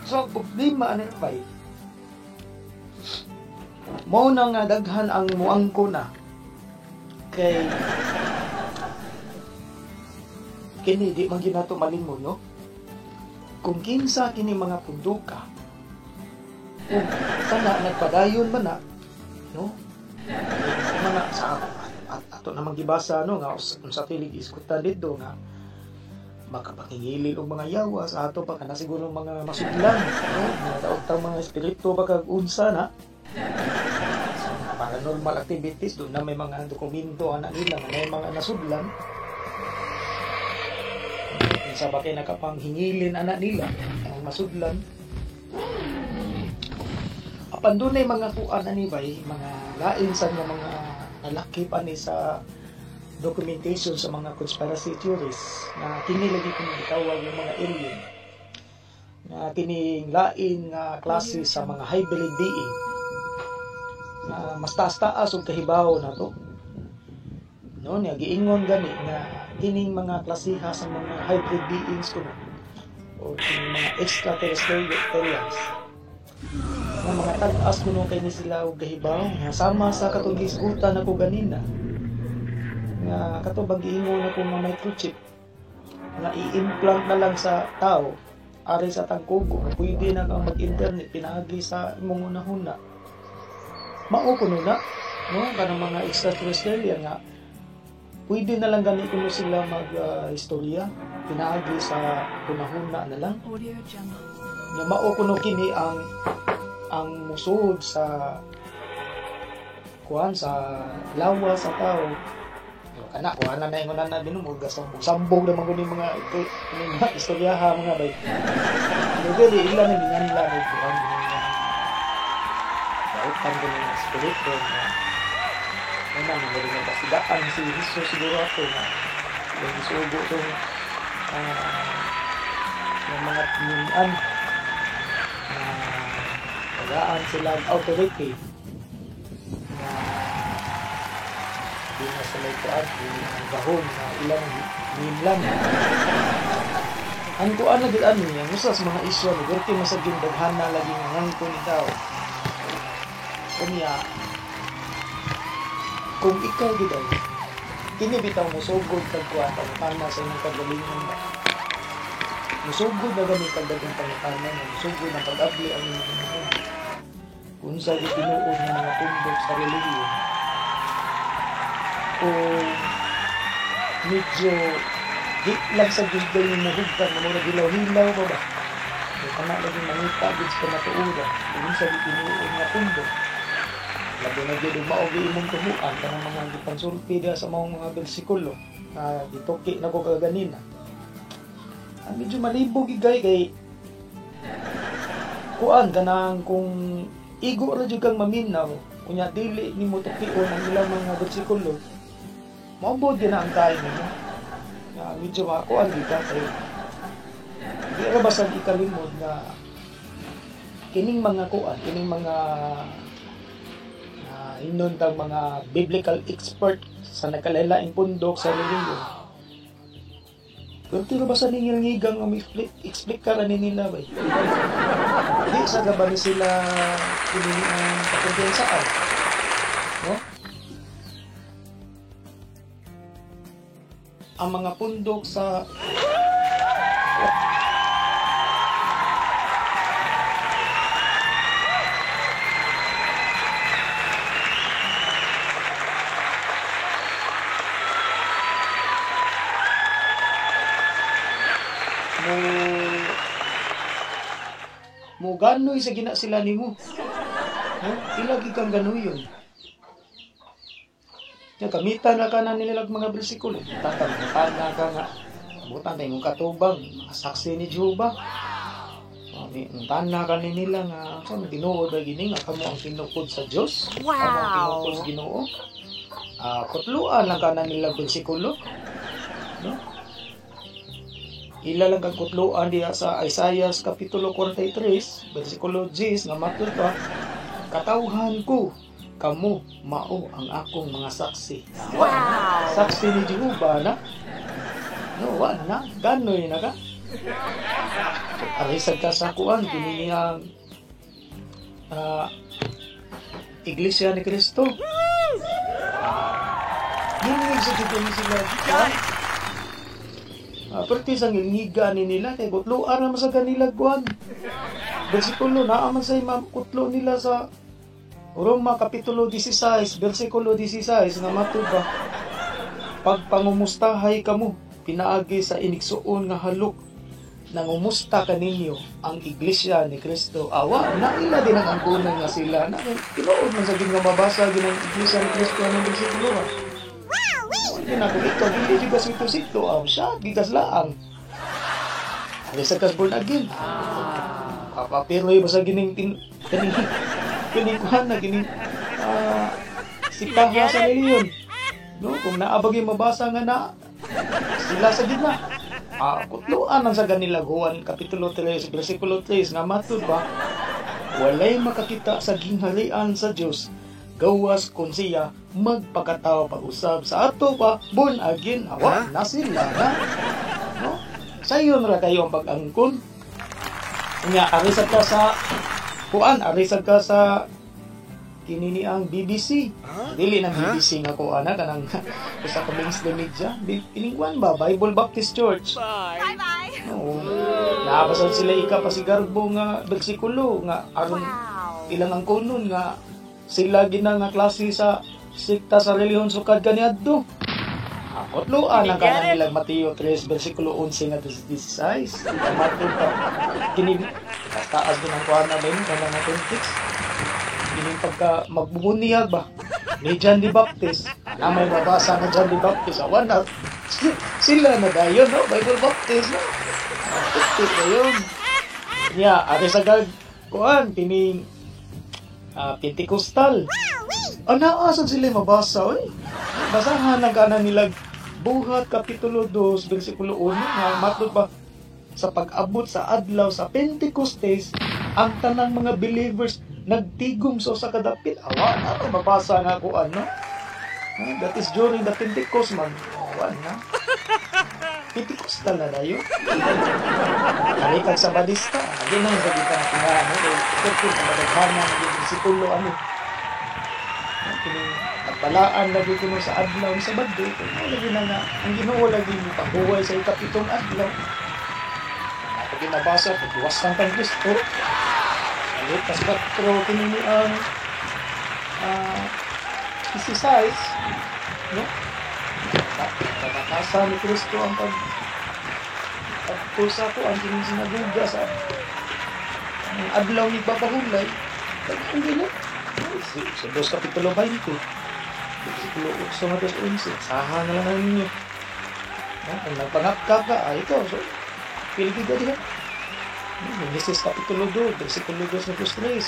So problema ani bay, mao na nga daghan ang muangko na kay kini di man ginato malingon, no? Kung kinsa kini mga punduka ug kana nagpadayon man na, no? Mga sa ato namang gibasa, no, nga unsa tilig iskutan didto nga makapangingilil og mga yawa sa ato pa kana siguro mga masudlan, no, mga daotang mga espiritu baka unsa na sa mga paranormal activities. Doon na may mga dokumento ana nila nga may mga nasudlan, unsa ba kay nakapanghingilin ana nila ang masudlan. Apan dunay mga kuan ani bay, mga lain sa nga mga nalakip ani sa documentation sa mga conspiracy theories na kini lagi kung gitawag yung mga alien, na kining lain nga klase sa mga hybrid being na mas taas-taas og kahibaw na to, no? Niya giingon gani nga kining mga klasiha sa mga hybrid beings kuno o kining mga extraterrestrials nga mga tag-as kuno kay ni sila og kahibaw, nga sama sa katong gisgutan nako ganina nga kato bang giingon nako nga microchip nga i-implant na lang sa tao ari sa tangkugo nga pwede na kang mag-internet pinaagi sa imong hunahuna. Mao kuno na, no, kanang mga extraterrestrial nga pwede na lang gani kuno sila mag istorya pinaagi sa hunahuna na lang. Nga mao kuno kini ang musud sa kuan sa lawas sa tao. Kana kuan na ingon na binumog sambog naman kuno mga ito mga istoryaha mga bay. Pero dili ila na ginganla og kuan dautan kuno nga espiritu nga una nang dili na basidaan si Jesus siguro ato nga yung isugo tong yung mga tinunan na tagaan sila ang authority na di na sila ikuan ang gahom na ilang ninlan. Ang kuan na gid ani ang usa sa mga isyu ni berti masaging daghana lagi nga ngangko ni tao. Unya kung ikaw gid ay kini bitaw mosugod kag kuan pangutana sa imong kagalingon ba, mosugod na gani kag daghang pangutana nga mosugod ang pag-abli ang imong hunahuna kung sa gitinuod nga mga tumbok sa relihiyon o medyo di lang sa Diyos dahil mo hugtan na mura hilaw-hilaw pa ba o kana lagi mangita gid sa kamatuoran kung sa gitinuod nga tumbok. Labi na gyud mao gyud imong tumuan kanang mga gipansulti diha sa mga bersikulo na gituki na ko kaganina. Ang medyo malibog gigay kay kuan kanang kung igo ra jud kang maminaw, unya dili nimo tukion ang ilang mga bersikulo, maubod gyud na ang time nimo. Nga medyo makuan gyud ka kay di ra basag ikalimod nga kining mga kuan, kining mga hinon tang mga biblical expert sa nagkalain-laing pundok sa relihiyon. Pero tiro ba sa ningil-ngigang nga explain ka rin nila ba? Di sa gaba ni sila kining ang pakumpiyansaan. No? Ang mga pundok sa mo ganoy sa gina sila nimo. No? Ilagi kang ganuyon. Nya gamitan na ka na nila mga bersikulo. Tatantan na ka nga. Butan tayo mong katubang, mga saksi ni Jehovah. Untan na ka ni nila nga sa Ginoo ra gini nga kamo ang tinukod sa Dios. Wow. Kamo ang tinukod sa Ginoo. Kutluan lang ka na nila bersikulo. No? Ila lang kang kutluan diha sa Isaiah kapitulo 43, bersikulo 10 nga matud pa, katawhan ko kamo mao ang akong mga saksi. Wow. Saksi ni Jehovah na. No, wa na ganoy na ka. Arisag ka sa kuan kini niyang Iglesia ni Kristo. Gini sa dito ni sila. Perti sa ngilngiga ni nila kay kutluan naman sa kanila kuan. Bersikulo naa man sa imam kutlo nila sa Roma kapitulo 16 bersikulo 16 nga matud ba, pagpangumustahay kamo pinaagi sa inigsuon nga halok nangumusta kaninyo ang Iglesia ni Kristo. Awa na ila din ang angkunan nga sila na tinuod man sa gid nga mabasa gid ang Iglesia ni Kristo ang bersikulo ha. Yun ako, ikaw, dili juga sito-sito, siya, gigas laang. Alis sa born again. Papapiroy ba sa gining, kining kuhan na, gining, siktaha sa reliyon. No, kung naabag yung mabasa nga na, sila sa gitna. Kutluan ang sa ganila, Juan, Kapitulo 3, versikulo 3, nga matud ba, walay makakita sa gingharian sa Diyos, gawas kun siya magpakatawa pag-usab sa ato pa born again. Awa na sila na, no? Sayon ra kayo ang pag-angkon. Nya arisag ka sa kuan, arisag ka sa kinini ang BBC. Dili nang BBC nga kuan na kanang usa ka mainstream media. Kining kuan ba, Bible Baptist Church. Bye bye. No. Naabasad sila ika pa si garbo nga bersikulo nga aron ilang angkonon nga sila gina nga klase sa sikta sa relihiyon sukad kaniadto. Kutluan ang kanang nilang Mateo 3 versikulo 11 nga 16. Mateo pa kini taas din ang kuan na ba yun kanang nga context. Kini pagka magbubuniyag ba ni John the Baptist. Na may mabasa nga John the Baptist. Awan na sila na dayon, no? Bible Baptist, no? Baptist dayon. Nya ari sa gag kuan kining Pentecostal. Ana asan sila mabasa oy? Basahan ang kanan nila Buhat kapitulo 2 bersikulo 1 nga matud pa sa pag-abot sa adlaw sa Pentecostes ang tanang mga believers nagtigom sa usa ka dapit. Awa na to mabasa nga ko ano. That is during the Pentecost man. Awa na. Pentecostal na dayo. Kalikag sa Badista. Di na sa kita nga ano, kay madaghanan ng bersikulo ano. Kining pagbalaan lagi kuno sa adlaw sa Sabado, kay lagi na nga ang Ginoo lagi mopahuway sa ikapitong adlaw. Pag ginabasa pagluwas ng kang Kristo. Lucas 4 kini ang 16, no? Nakakasa ni Kristo ang pagtusa ko ang kining sinagoga sa ang adlaw ni Papahulay. Ang gino. Sa 2 kapitulo 20, versikulo 8 hanggang 11. Saha na lang ninyo. No? Kung nagpangapkap ka, ikaw, so, pili ka diha. Genesis kapitulo 2, versikulo 2 hanggang 3.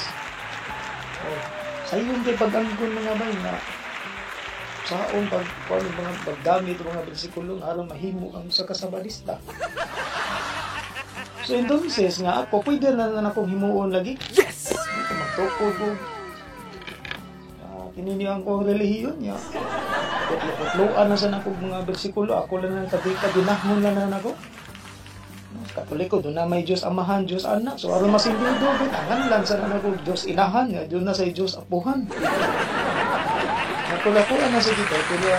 Oh, sayon kay pag-angkon, mga bay, nga saon pag kuan mga paggamit og mga bersikulo aron mahimo ang usa ka Sabadista. So entonces nga ako pwede na na akong himuon lagi. Yes! Magtukod og kini ni ang kong relihiyon niya. Putlo-putloan na sa nako mga bersikulo, ako lang nang tabi-kabinahon lang na nako. Katoliko, doon na may Diyos Amahan, Diyos Anak. So aron masindido, angan lang sa nako Diyos Inahan, nga doon na sa Diyos Apuhan. Nakulakuan na sa dito, pero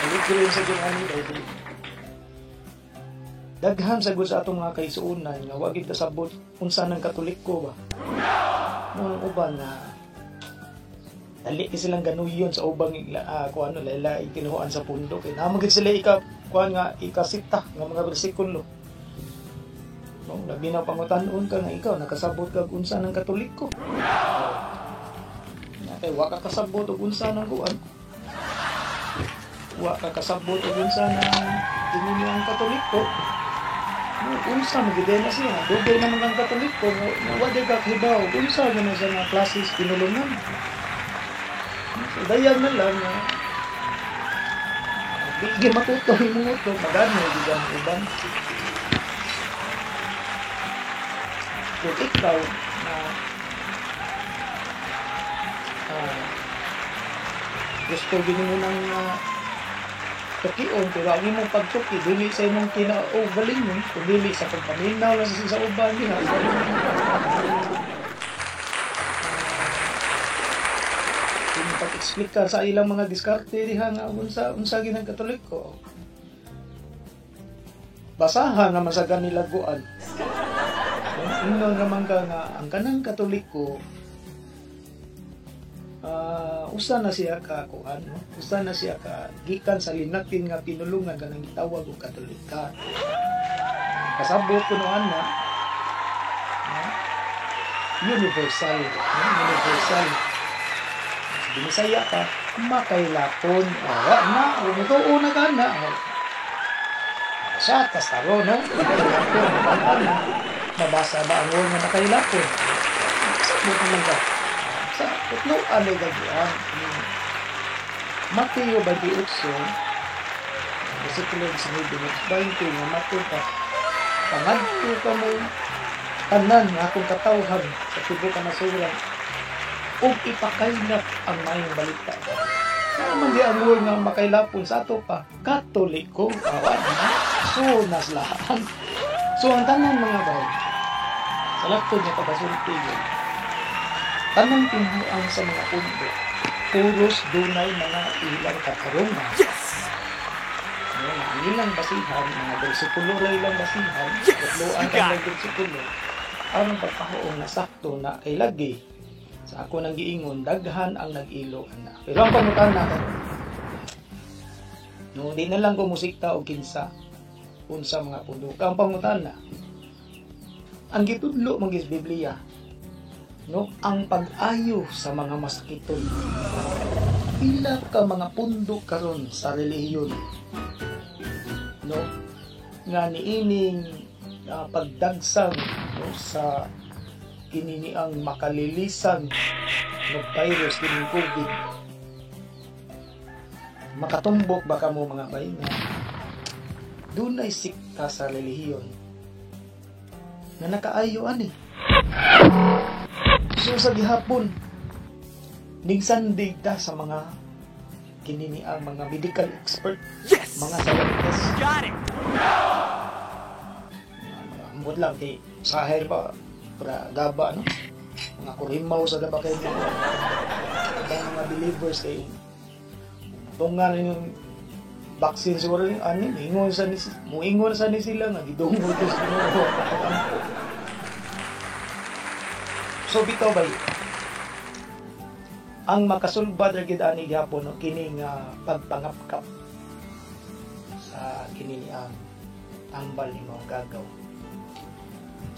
aligrin sa Diyos ani kay daghan sa sa atong mga kaisuunan nga wa gid kasabot unsa nang Katoliko ba. Mo uban na dali kay silang ganuyon sa ubang kuan ano laila tinuhuan sa pundo kay naa gid sila ika kuan nga ikasita nga mga bersikulo. No, labi na pangutan-on ka nga ikaw nakasabot kag unsa nang Katoliko. Na kay wa ka kasabot og unsa nang kuan. Wa ka kasabot og unsa nang tinuni ang Katoliko. No, unsa man gid na siya. Dugay naman ang Katoliko, no, wa di ka kahibaw unsa man sa mga klases pinulungan. So dayan na lang nga di gyud matuto imong utok, magano gid ang uban. Kung ikaw na gusto gid mo nang tukion, pero ang imong pagtuki dili sa imong kinaugalingon, kun dili sa pagpaminaw lang sa uban diha. Kung pag-explica sa ilang mga diskarte diha nga unsa unsa gid ang Katoliko. Basahan naman sa ganilaguan. Ingon naman ka nga ang kanang Katoliko usa na siya ka kuan, no? Usa na siya ka gikan sa linatin nga pinulungan kanang gitawag og Katolika. Kasabot kuno ana, no? Universal, no? Universal. Binisaya ka, makailapon. Wa na, umutuo na ka na. Siya, tas taro, no? Makailapon, ana. Mabasa ba ang word nga makailapon? Sabot naman ka. Sa putloan ay gagian. Mateo 28, versikulo 19, 20, nga mateo ka, pangadto ka mo tanan nga akong katawhan sa tibuok kanasuran ug ipakaylap ang maayong balita. Naman di ang word nga makailapon sa ato pa, Katoliko, awan na, so naslahan. So ang tanan mga bay, sa laktod nga pagasulti yun, tanang tinuan sa mga pundo, puros dunay mga ilang katarungan. Yes! No, ang ilang basihan, mga bersikulo ra ilang basihan, Yes! putloan You got ang bersikulo, aron pagpahuong nasakto na kay lagi. Sa ako nang giingon, daghan ang nag-ilo ana. Pero ang pangutana karon, no, di na lang ko musikta og kinsa unsa mga pundo. Ang pangutana, ang gitudlo man gis Biblia, no, ang pag-ayo sa mga masakiton. Pila ka mga pundo karon sa relihiyon, no, nga niining pagdagsang, no, sa kinini ang makalilisan no virus kining COVID. Makatumbok ba kamo mga bay nga dunay sikta sa relihiyon na nakaayo ani? So sa gihapon ning sandig ta sa mga kinini ang mga medical expert, Yes! mga scientists. Got it! Ambot lang kay sahel pa para gaba, no, mga kurimaw sa gaba kay mga mga believers kay tungan yung vaccine siguro yung ano, ingon sa ni muingon sa ni sila nga gidungol to sa Ginoo. So bitaw bay, ang makasulbad ra gid ani gihapon, no, kini nga pagpangapkap sa kini ang tambal nimo gagaw.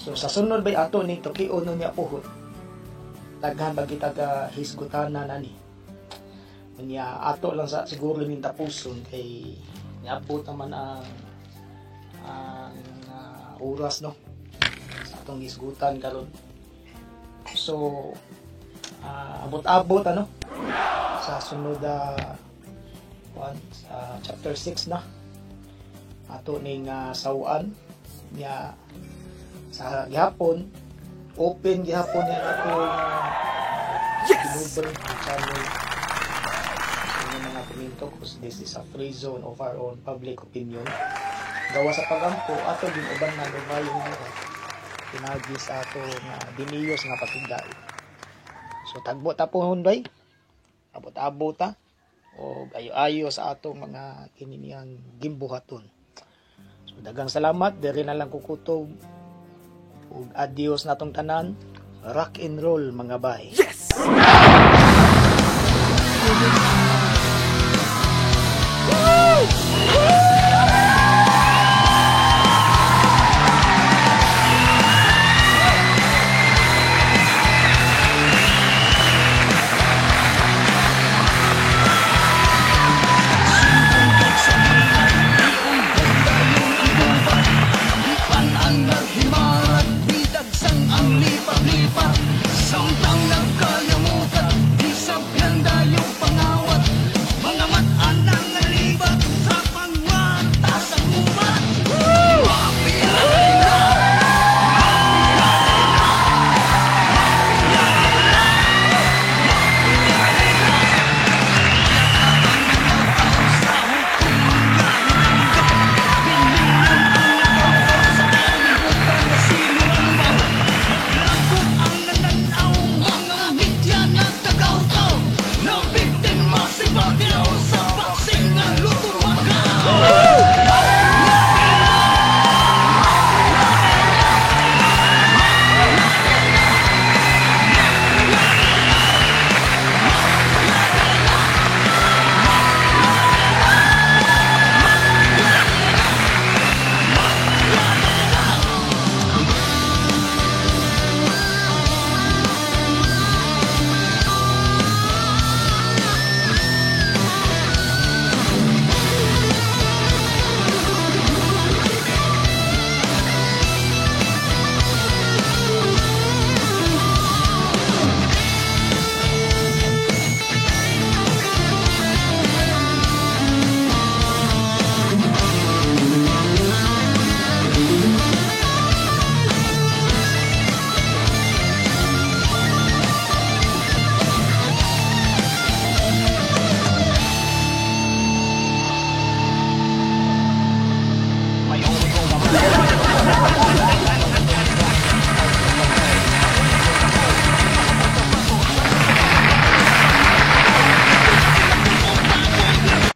So sa sunod bay ato ning tukion niya puhot. Daghan ba kita ka hisgutana nani. Unya ato lang sa siguro ning tapuson kay niabot naman ang oras, no, sa atong hisgutan karon. So Abot-abot ano sa sunod kuan sa chapter 6 na ato ning sawan niya. Sa gihapon, open gihapon niya atong yes! Channel sa inyong mga komento because this is a free zone of our own public opinion. Gawa sa pagampo, ato ginuban na lumayo nila pinagi sa ato nga diniyos nga pakigdait. So tagbo ta pohon bay, abot-abot ta o ayo-ayo sa atong mga kininiyang gimbuhaton. So daghang salamat, diri na lang kukutob ug adios natong tanan. Rock and roll, mga bay. Yes! Woo! Woo!